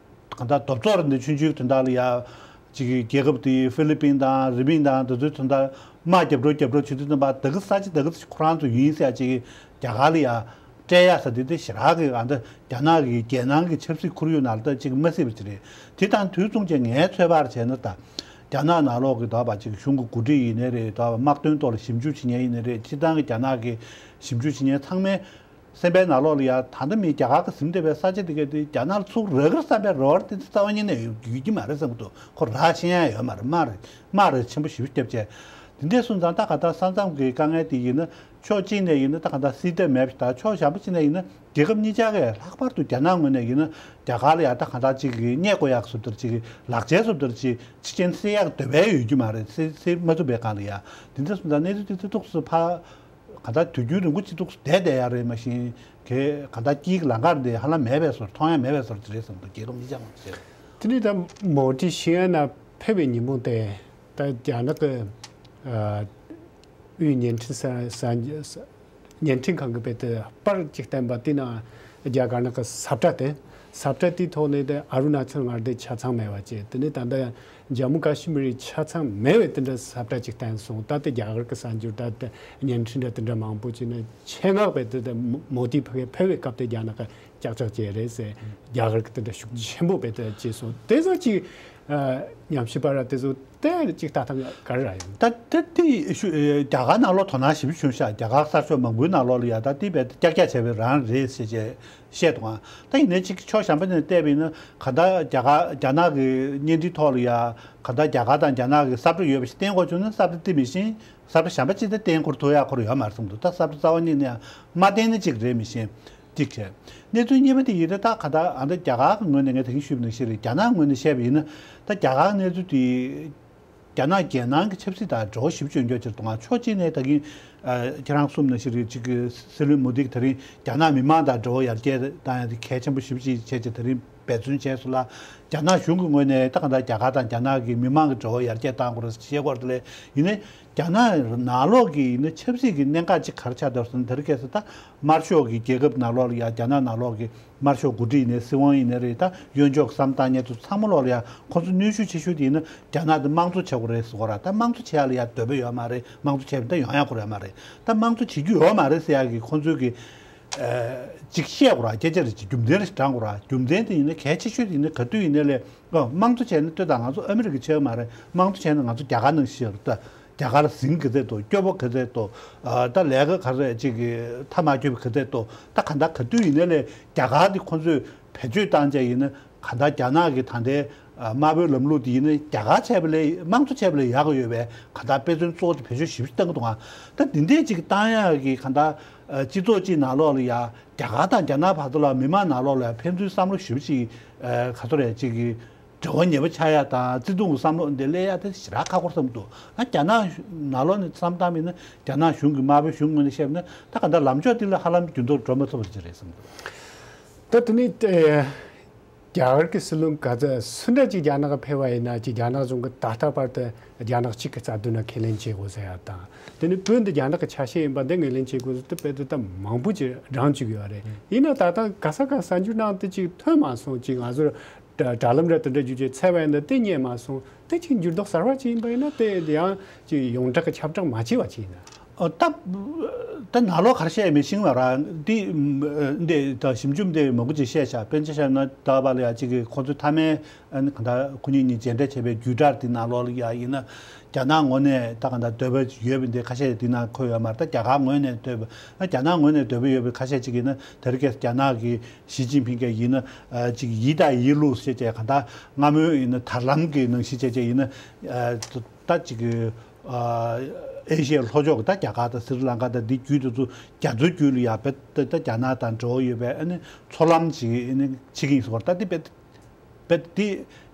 གང་ལྟར་རྡོབ་ཚོགས་རེ་འདི་ཆུང་ཆུང་དོན་དག་ལ་ཡ། ཅིག་རྒྱལ་ཁབ་དེའི་ཧྥི་ལི་པིན་དང་རི་པིན་དང་དེ་ཚོའི་དོན་དག་དམག་རྒྱབ་འགྲོ་རྒྱབ་འགྲོ་བྱེད་དུས་ཙམ་པ་ད་གི་ས་ཆ་ད་གི་ཁོ་རང་ཚོ་ཡིན་ཟེར་ཡ་ཅིག་རྒྱ་གར་ལ་ཡ་སྤྲད་ཡ་ཟེར་དེ་དེ་ཞེ་དྲག་གི་ཨ་ད་རྒྱ་ནག་གི་རྒྱལ་ནང་གི་ཆབ་སྲིད་ཁོར་ཡུག་ནང་ལ་ད་ཅིག་མ་སྲིད་པ་ཅིག་རེད། དེ་དང་དུས་མཚུངས་ཀྱི་ངའི་ཚོད་དཔག་བྱས་ན་ད་ རྒྱ་ནག་ནང་ལོགས་ཀྱི་ད་བ་ཅིག་གཞུང་གི་འགོ་ཁྲིད་ཡིན་ནའི་རེད། ད་བ་དམག་དོན་ཐོག་ལ་ཞིབ་འཇུག་བྱེད་མཁན་ཡིན་ནའི་རེད། སྤྱིར་བཏང་གི་རྒྱ་ནག་གི་ཞིབ་འཇུག་བྱེད་མཁན་ཚང་མའི་སེམས་པའི་ནང་ལོགས་ལ་ཡ་ད་ལྟ་མི་རྒྱ་གར་གྱི་ཟིན་བསྡད་པའི་ས་ཆ་དེ་ག་དེ་རྒྱ་ནག་ལ་ཚུར་རག་གི་རེད་བསམ་པའི་རེ་བ་དེ་རྩ་བ་ཉིད་ནས་ཡོད་ཡོད་ཀྱི་མ་རེད་བསམ་གྱི་འདུག་ཁོ་རག་ཤེས་ཡ་ཡོད་མ་རེད། དམག་རེད། དམག་རེད་ཆེན་པོ་ཞེ་པོ་བརྒྱབ་བྱས། དེ་འདྲས་སོང་ཙང་ད་ག་ད་ས་མཚམས་ཀྱི་དཀའ་ངལ་དེ་ཡིན་ན་ཕྱོགས་གཅིག་ནས་ཡིན་ན་ད་ག་ད་སྲིད་དེ་མེད་པ་ད་ཕྱོགས་གཞན་པ་གཅིག་ནས་ཡིན་ན་རྒྱལ་ཁབ་གཉིས་ཆ་གས་ལྷག་པར་དུ་རྒྱ་ནག་ངོས་ནས་ཡིན་ན་རྒྱ་གར་ལ་ཡ་ད་ག་ད་ཅིག་གི་བརྙས་བཀོད་ཡག་བཟོ་ལྟར་ཅིག་ལག་ཆས་བཟོ་ལྟར་ཅིག་ཕྱི་རྐྱེན་སེལ་ཡག་འདོད་པའི་ཡོད་རྒྱུ་མ་རེད། སེལ་སེལ་མ་ཐུབ་པའི་སྒང་ལ་ཡ་དེ་འདྲས་སོང་ཙང་གནས་ཚུལ་དེ་ཚོ་ཏོག་ཙམ་ཕ། ག་ད་དུས་རྒྱུན་རིང་པོ་ཅི་ཐུག་བསྡད་བསྡད་ཡ་རེད། མ་གཞི་གས་ག་ད་དཀྱིལ་གྱི་ལམ་ཁར་འདི་ཧ་ལམ་མེད་པའི་བཟོ་མཐོང་ཡ་མེད་པའི་བཟོ་དེ་རེད་བསམ་འདུག་རྒྱལ་ཁབ་གཉིས་ཆ་མ་ཟེར། དེ་ནས་ད་མོ་ཏི་ཤི་ཡ་ན་ཕེབས་པའི་ཉིན་མོ་དེ་ད་རྒྱ་ནག་གི་ཨ་དབུས་བརྙན་འཕྲིན་ས་ས་བརྙན་འཕྲིན་ཁང་གི་དཔེ་དེ་པར་གཅིག་བསྟན་པ་དེ་ན་རྒྱ་གར་ནག་གི་ས་བཀྲ་དེ་ས་བཀྲ་དེའི་ཐོག་ནས་དེ་ཨ་རུ་ན་ཅལ་མངའ་སྡེ་ཆ་ཚང་མེད་པ་བཅས་དེ་ནས་ད་ལྟ་ཇམ་མུ་ཀ་ཤི་མིར་ཆ་ཚང་མེད་པའི་དེ་འདྲ་ས་བཀྲ་ཅིག་བསྟན་སོང་། ད་ལྟ་རྒྱ་གར་གྱི་གསར་འགྱུར་ད་ལྟ་བརྙན་འཕྲིན་འདྲ་དེ་འདྲ་མང་པོ་ཅིག་ནས་ཆེད་མངགས་པའི་དེ་ལྟ་མོ་དི་ཕ་གི་ཕེབས་པའི་སྐབས་དེ་རྒྱ་ནག་གི་ཀྱག་ཀྱག་བྱས་རེད་ཟེར། རྒྱ་གར་གྱི་དེ་འདྲ་ཤུགས་ཆེན་པོ་བས་དེ་བྱས་སོང་། དེ་ཚོ་ཅིག་ཉམས་ཞིབ་པ་ར་དེ་ཚོ་དེ་ཅིག་ལྟ་སྟངས་ག་རེ་ར་ཡོད། ད་དེ་དེ་ཤུ་རྒྱ་གར་ནང་ལོགས་དོ་སྣང་ཞིབ་བྱུང་ཤག་རྒྱ་གར་གསར་ཤོག་མང་པོའི་ནང་ལོགས་ལ་ཡ་ད་དེ་བས་ཀྱག་ཀྱག་བྱས་པའི་རང་རེད་ཟེར་བྱས། བཤད་འདུག་ཨ། ད་ཡིན་ནའི་གཅིག་ཕྱོགས་གཞན་པ་ནས་བལྟས་པ་ཡིན་ན་ག་ད་རྒྱ་གར་རྒྱ་ནག་གི་བརྙན་འཕྲིན་ཐོག་ལ་ཡ་ག་ད་རྒྱ་གར་དང་རྒྱ་ནག་གི་ས་བཀྲ་ཡོད་པ་ཞིག་བསྟན་དགོས་བྱུང་ན་ས་བཀྲ་དེ་མི་ཤེས། ས་བཀྲ་གཞན་པ་ཅིག་ད་བསྟན་ཁུར་ཐུབ་ཡག་ཁོ་ར་ཡོད་མ་རེད་བསམ་འདུག་ད་ས་བཀྲ་རྩ་བ་ཉིད་ནས་མ་བསྟན་ན་གཅིག་རེད་མི་ཤེས་གཅིག་བྱས། གནས་ཚུལ་གཉིས་པ་དེ་ཡིན་ན་ད་ག་ད་ཨ་ད་རྒྱ་གར་གྱི་ངོས་ནས་ངས་ད་གིན་ཞུས་པ་ནང་བཞིན་རེད། རྒྱ་ནག་ངོས་ནས་བཤད་པ་ཡིན་ན་ད་རྒྱ་གར་གནས་ཚུལ་དེ། རྒྱ་ནག་རྒྱལ་ནང་གི་ཆབ་སྲིད་དང་འབྲེལ་བ་ཞིབ་ཅིང་འགྱོད་ཅིག་གཏོང་བ། ཕྱོགས་གཅིག་ནས་ད་གིན་ཁྱེད་རང་གསུངས་ནང་བཞིན་རེད། གཅིག་གི་སྲིད་བློན་མོ་དི་གིས་ད་རིང་རྒྱ་ནག་མི་མང་དང་འབྲེལ་བ་ཡར་རྒྱས་བཏང་ཡ་དེ་གལ་ཆེན་པོ་ཞིབ་ཅིག་བྱས་ཅིག་ད་རིང་འབད་བརྩོན་བྱས་སོང་ལ། རྒྱ་ནག་གཞུང་གི་ངོས་ནས་ད་ག་ད་རྒྱ་གར་དང་རྒྱ་ནག་གི་མི་མང་གི་འབྲེལ་བ་ཡར་རྒྱས་བཏང་དགོས་རེད་ཞེས་སྐོར་དེ་ལས་ཡིན་ནའི་རྒྱ་ནག་ནང་ལོགས་ཀྱི་ཡིན་ན་ཆབ་སྲིད་ཀྱི་གནད་འགག་ཅིག་ག་རེ་ཆགས་འདུག་ཟེར་ན་དེ་རིང་ཁ་སང་ད་དམར་ཤོག་གི་རྒྱལ་ཁབ་ནང་ལོགས་ལ་ཡ་རྒྱ་ནག་ནང་ལོགས་ཀྱི། དམར་ཤོག་འགོ་ཁྲིད་ཡིན་ནའི་སྲིད་དབང་ཡིན་ནའི་རེད། ད་གཡོན་ཕྱོགས་བསམ་བཏང་མཁན་ཚོ་ཚང་མ་ལོག་ལ་ཡ་ཁོ་ཚོ་གནོན་ཤུགས་ཆེ་ཤོས་དེ་ཡིན་ན་རྒྱ་ནག་དེ་དམངས་གཙོ་བྱེད་དགོས་རེད་ཟེར་གོ་ར། ད་དམངས་གཙོ་བྱེད་ཡ་ལ་ཡ་འདོད་པ་ཡོད་མ་རེད། དམངས་གཙོ་བྱེད་པ་ད་ཡོང་ཡ་གོ་ར་མ་རེད། ད་དམངས་གཙོ་བྱེད་རྒྱུ་ཡོད་མ་རེད་ཟེར་ཡ་གི་ཁོ་ཚོའི་གི་ཅིག་བཤད་དགོས་ར། སྐད་ཆ་རེ་ཅིག་རྒྱུ་མཚན་རེ་ཞིག་དྲང་དགོས་ར། རྒྱུ་མཚན་དེ་ཡིན་ན་གལ་ཆེ་ཤོས་དེ་ཡིན་ན་ག་དུས་ཡིན་ནའི་ལས་དམངས་གཙོ་བྱས་ན་ལྟོས་དང་། ང་ཚོ་ཨ་མི་རི་ཀ་བྱེད་ཡ་མ་རེད། དམངས་གཙོ་བྱས་ན་ང་ཚོ་རྒྱ་གར་ནང་བཞིན་རེད་ད། རྒྱ་གར་ཟིང་ག་ཚད་འདུག་སྐྱོ་པོ་ག་ཚད་འདུག་ཨ་ད་ལས་ཀ་ག་ཚད་ཅིག་གི་མཐའ་མ་འཁྱོལ་བ་ག་ཚད་འདུག་ད་ག་ད་ག་དུས་ཡིན་ནའི་ལས་རྒྱ་གར་དེ་ཁོ་ཚོས་བེད་སྤྱོད་བཏང་བྱས་ཡིན་ན་ག་ད་རྒྱ་ནག་གི་ད་ལྟའི་དམར་པོའི་ལམ་ལུགས་དེ་ཡིན་ན་རྒྱ་གར་བྱས་པ་ལས་དམངས་གཙོ་བྱས་པ་ལས་ཡག་གི་ཡོད་པས། ག་ད་དཔེ་མཚོན་གཙོ་བོ་དེ་བེད་སྤྱོད་ཞིབ་ཅིག་བཏང་གི་འདུག་ཨ་ད་འདི་འདྲས་ཅིག་བཏང་ཡག་གི་ག་ད་སྤྱི་ཚོགས་ཅིག་ནང་ལོགས་ལ་ཡ་རྒྱ་གར་དང་རྒྱ་ནག་བར་དུ་ལ་མི་མང་ནང་ལོགས་ལ་ཡ་ཕན་ཚུན་བསམ་བློ་ཞིབ་ཅིག་ག་ཚོད་རེད་ཅིག་གི་འབྲེལ་བ་ཉེ་པོ་ཆགས་ཡ་དང་བརྩེ་དུང་གི་བསམ་བློ་འདི་སླེབས་ཡ་དེ་ཞེ་དྲག་ཁག་པོ་བསམ་འདུག་ང་རྒྱ་ནག་ནང་ལོགས་ནས་བསམ་བཏང་མིན་ན་རྒྱ་ནག་གཞུང་གི་དམར་པོའི་གཞུང་ངོས་ནས་བཤད་ན་ད་ག་འདྲ་ལམ་ཕྱོགས་འདི་ལ་ཧ་ལམ་འགྱུར་ལྡོག་འགྲོ་མ་ཐུབ་པ་ཅིག་རེད་བསམ་འདུག་ད་དེ་ནི་རྒྱ་གར་གྱི་སྲིད་བློན་ག་ཚོད་སུ་འདྲ་ཅིག་རྒྱ་ནག་ཕེབས་པ་ཡིན་ན་ཅིག་རྒྱ་ནག་གཞུང་གི་ད་ལྟ་བར་དུ་རྒྱ་ནག་གཅིག་གི་རྩ་དོན་ལ་ཁས་ལེན་བྱེད་དགོས་ཟེར་ཡ་དང་། དེ་ནི་བོད་འདི་རྒྱ་ནག་གི་ཆ་ཤས་ཡིན་པ་འདི་ངོས་ལེན་བྱེད་དགོས་ཟེར་དེ་དཔེ་དེ་ད་མང་པོ་ཅིག་བགྲངས་བཅུག་ཡོད་རེད། ཡིན་ན་ད་ལྟ་ག་ས་ག་གསར་འགྱུར་ནང་དེ་ཅིག་ཐོན་མ་སོང་། ཅིག་ང་ཚོར་དྲ་དྲ་ལམ་ར་དེ་འདྲ་བརྒྱུད་བྱས་འཚོལ་བ་ཡིན་ན་དེ་རྙེད་མ་སོང་། དེ་ཅིག་འགྱུར་ལྡོག་གསར་བ་ཅིག་ཡིན་པ་ཡིན་ན་དེ་ཡང་ཅིག་ཡོངས་གྲགས་ཀྱི་ཁྱབ་བསྒྲགས་མ་བྱས་པ་ཅིག་ཡིན་ན། ཨོ་ད་ད་ནང་ལོགས་ག་རེ་བཤད་མེད་ཤིང་ལ་ར་འདི་འདི་ད་ཞིབ་འཇུག་འདི་མང་པོ་ཅིག་བཤད་ཤག་དཔེར་ན་ཆ་བཞག་ན་ད་བ་ལ་ཡ་གཅིག་གི་ཁོ་ཚོའི་མཐའ་མའི་ཨ་ནི་ག་ད་ཁོ་གཉིས་གཉིས་མཇལ་འཕྲད་བྱས་པའི་བརྒྱུད་བསྒྲགས་འདི་ནང་ལོགས་ལ་ཡ་ཡིན་ན་རྒྱ་ནག་ངོས་ནས་ད་ག་ད་འདོད་པ་ཡོད་པ་འདི་ཁ་ཤས་འདི་ནང་འཁོད་ཡོད་མ་རེད། ད་རྒྱ་གར་ངོས་ནས་འདོད་པ་ཨ་རྒྱ་ནག་ངོས་ནས་འདོད་པ་ཡོད་པའི་ཁ་ཤས་ཅིག་ཡིན་ན་དེ་རིང་ཁ་སང་རྒྱ་ནག་གི་ཞི་ཅིན་ཕིང་ག་ཡིན་ན་ཨ་ཅིག་ཡིད་དང་ཡིད་བླུགས་ཞེས་བྱས་ག་ད་སྔ་མོའི་ཡིན་ན་དར་ལམ་གི་ནང་བཞིན་བྱས་བྱས་ཡིན་ན་ཨ། ད་ཅིག་གི་ཨ་ཨེ་ཤི་ཡའི་ལྷོ་ཕྱོགས་ཀྱི་ད་རྒྱ་གར་དང་སི་རི་ལང་ཀ་དང་འདི་བརྒྱུད་དེ་ཚོ་རྒྱ་མཚོའི་རྒྱུད་ལ་ཡ་བེད་ད་རྒྱ་ནག་དང་འབྲེལ་བ་ཡོད་པའི་ཨ་ནི་མཚོ་ལམ་ཅིག་ཨ་ནི་ཕྱེ་གི་ཡིན་ཟེར་བ་རེད། ད་འདི་བེད་བེད་འདི་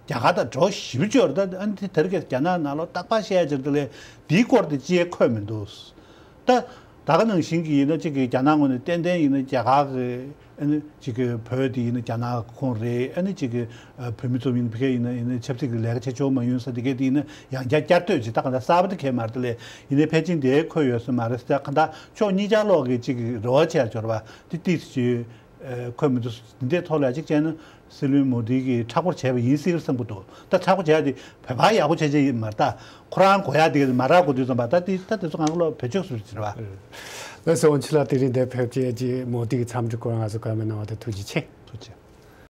རྒྱ་གར་དང་འབྲེལ་བ་ཞེ་པོ་ཅིག་ཡོད་རེད། ད་ཨ་ནི་དེ་དེ་རིང་ཁ་སང་རྒྱ་ནག་ནང་ལོགས་རྟག་པར་བཤད་ཡ་ཅིག་རེད། དེ་ལས་འདིའི་སྐོར་དེ་ཅི་ཡང་འཁོད་མི་འདུག་ད་ད་ག་ནང་བཞིན་གྱི་ཡིན་ན་གཅིག་གི་རྒྱ་ནག་ངོས་ནས་ཏན་ཏན་ཡིན་ན་རྒྱ་གར་གྱི་ཨ་ནི་གཅིག་གི་བོད་དེ་ཡིན་ན་རྒྱ་ནག་ཁོངས་རེད། ཨ་ནི་གཅིག་གི་ཨ་བོད་མི་ཚོ་ཡིན་ན་ཕ་གི་ཡིན་ན་ཡིན་ན་ཆབ་སྲིད་ཀྱི་ལས་ཀ་བྱེད་ཆོག་མ་ཡིན་ས་དེ་གས་དེ་ཡིན་ན་ཡང་བསྐྱར་བསྐྱར་ཟློས་བྱེད། ད་ག་ད་གསར་པ་དེ་གས་མ་རེད། དེ་ལས་ཡིན་ནའི་ཕལ་ཆེར་དེ་འཁོད་ཡོད་ས་མ་རེད། ད་ག་ད་ཕྱོགས་གཉིས་ཆར་ལོག་གི་གཅིག་གི་རེ་བ་བྱས་འབྱོར་བ་དེ་ཏིས་ཅིག་ཨ་འཁོད་མི་འདུག་འདི་འདྲའི་ཐོག་ལ་གཅིག་བྱས་ན་སྲིད་བློན་མོ་དི་གིས་མཁྲེགས་པོ་བྱས་པ་ཡིན་སྲིད་བསམ་གྱི་འདུག་ད་མཁྲེགས་པོ་བྱས་ཏེ་བོད་པ་ཡག་པོ་བྱས་བྱས་ཡིན་མ་རེད། ད་ཁོ་རང་གོ་ཡ་དེ་མ་རག་གོ་དུས་ཙམ་པ་ད་དེ་ད་དེ་ཚོ་གང་ག་ལོག་བེད་སྤྱོད་སུ་བྱེད་པ། ལགས་སོ། འོང་ཕྱི་ལ་དེ་རིང་འདིར་ཕེབས་བྱས་ཀྱི་མོ་དི་གི་འཚམས་འདྲི་སྐོར་ང་ཚོ་བཀའ་མོལ་གནང་བ་དེ་ཐུགས་རྗེ་ཆེ། ཐུགས་རྗེ་ཆེ།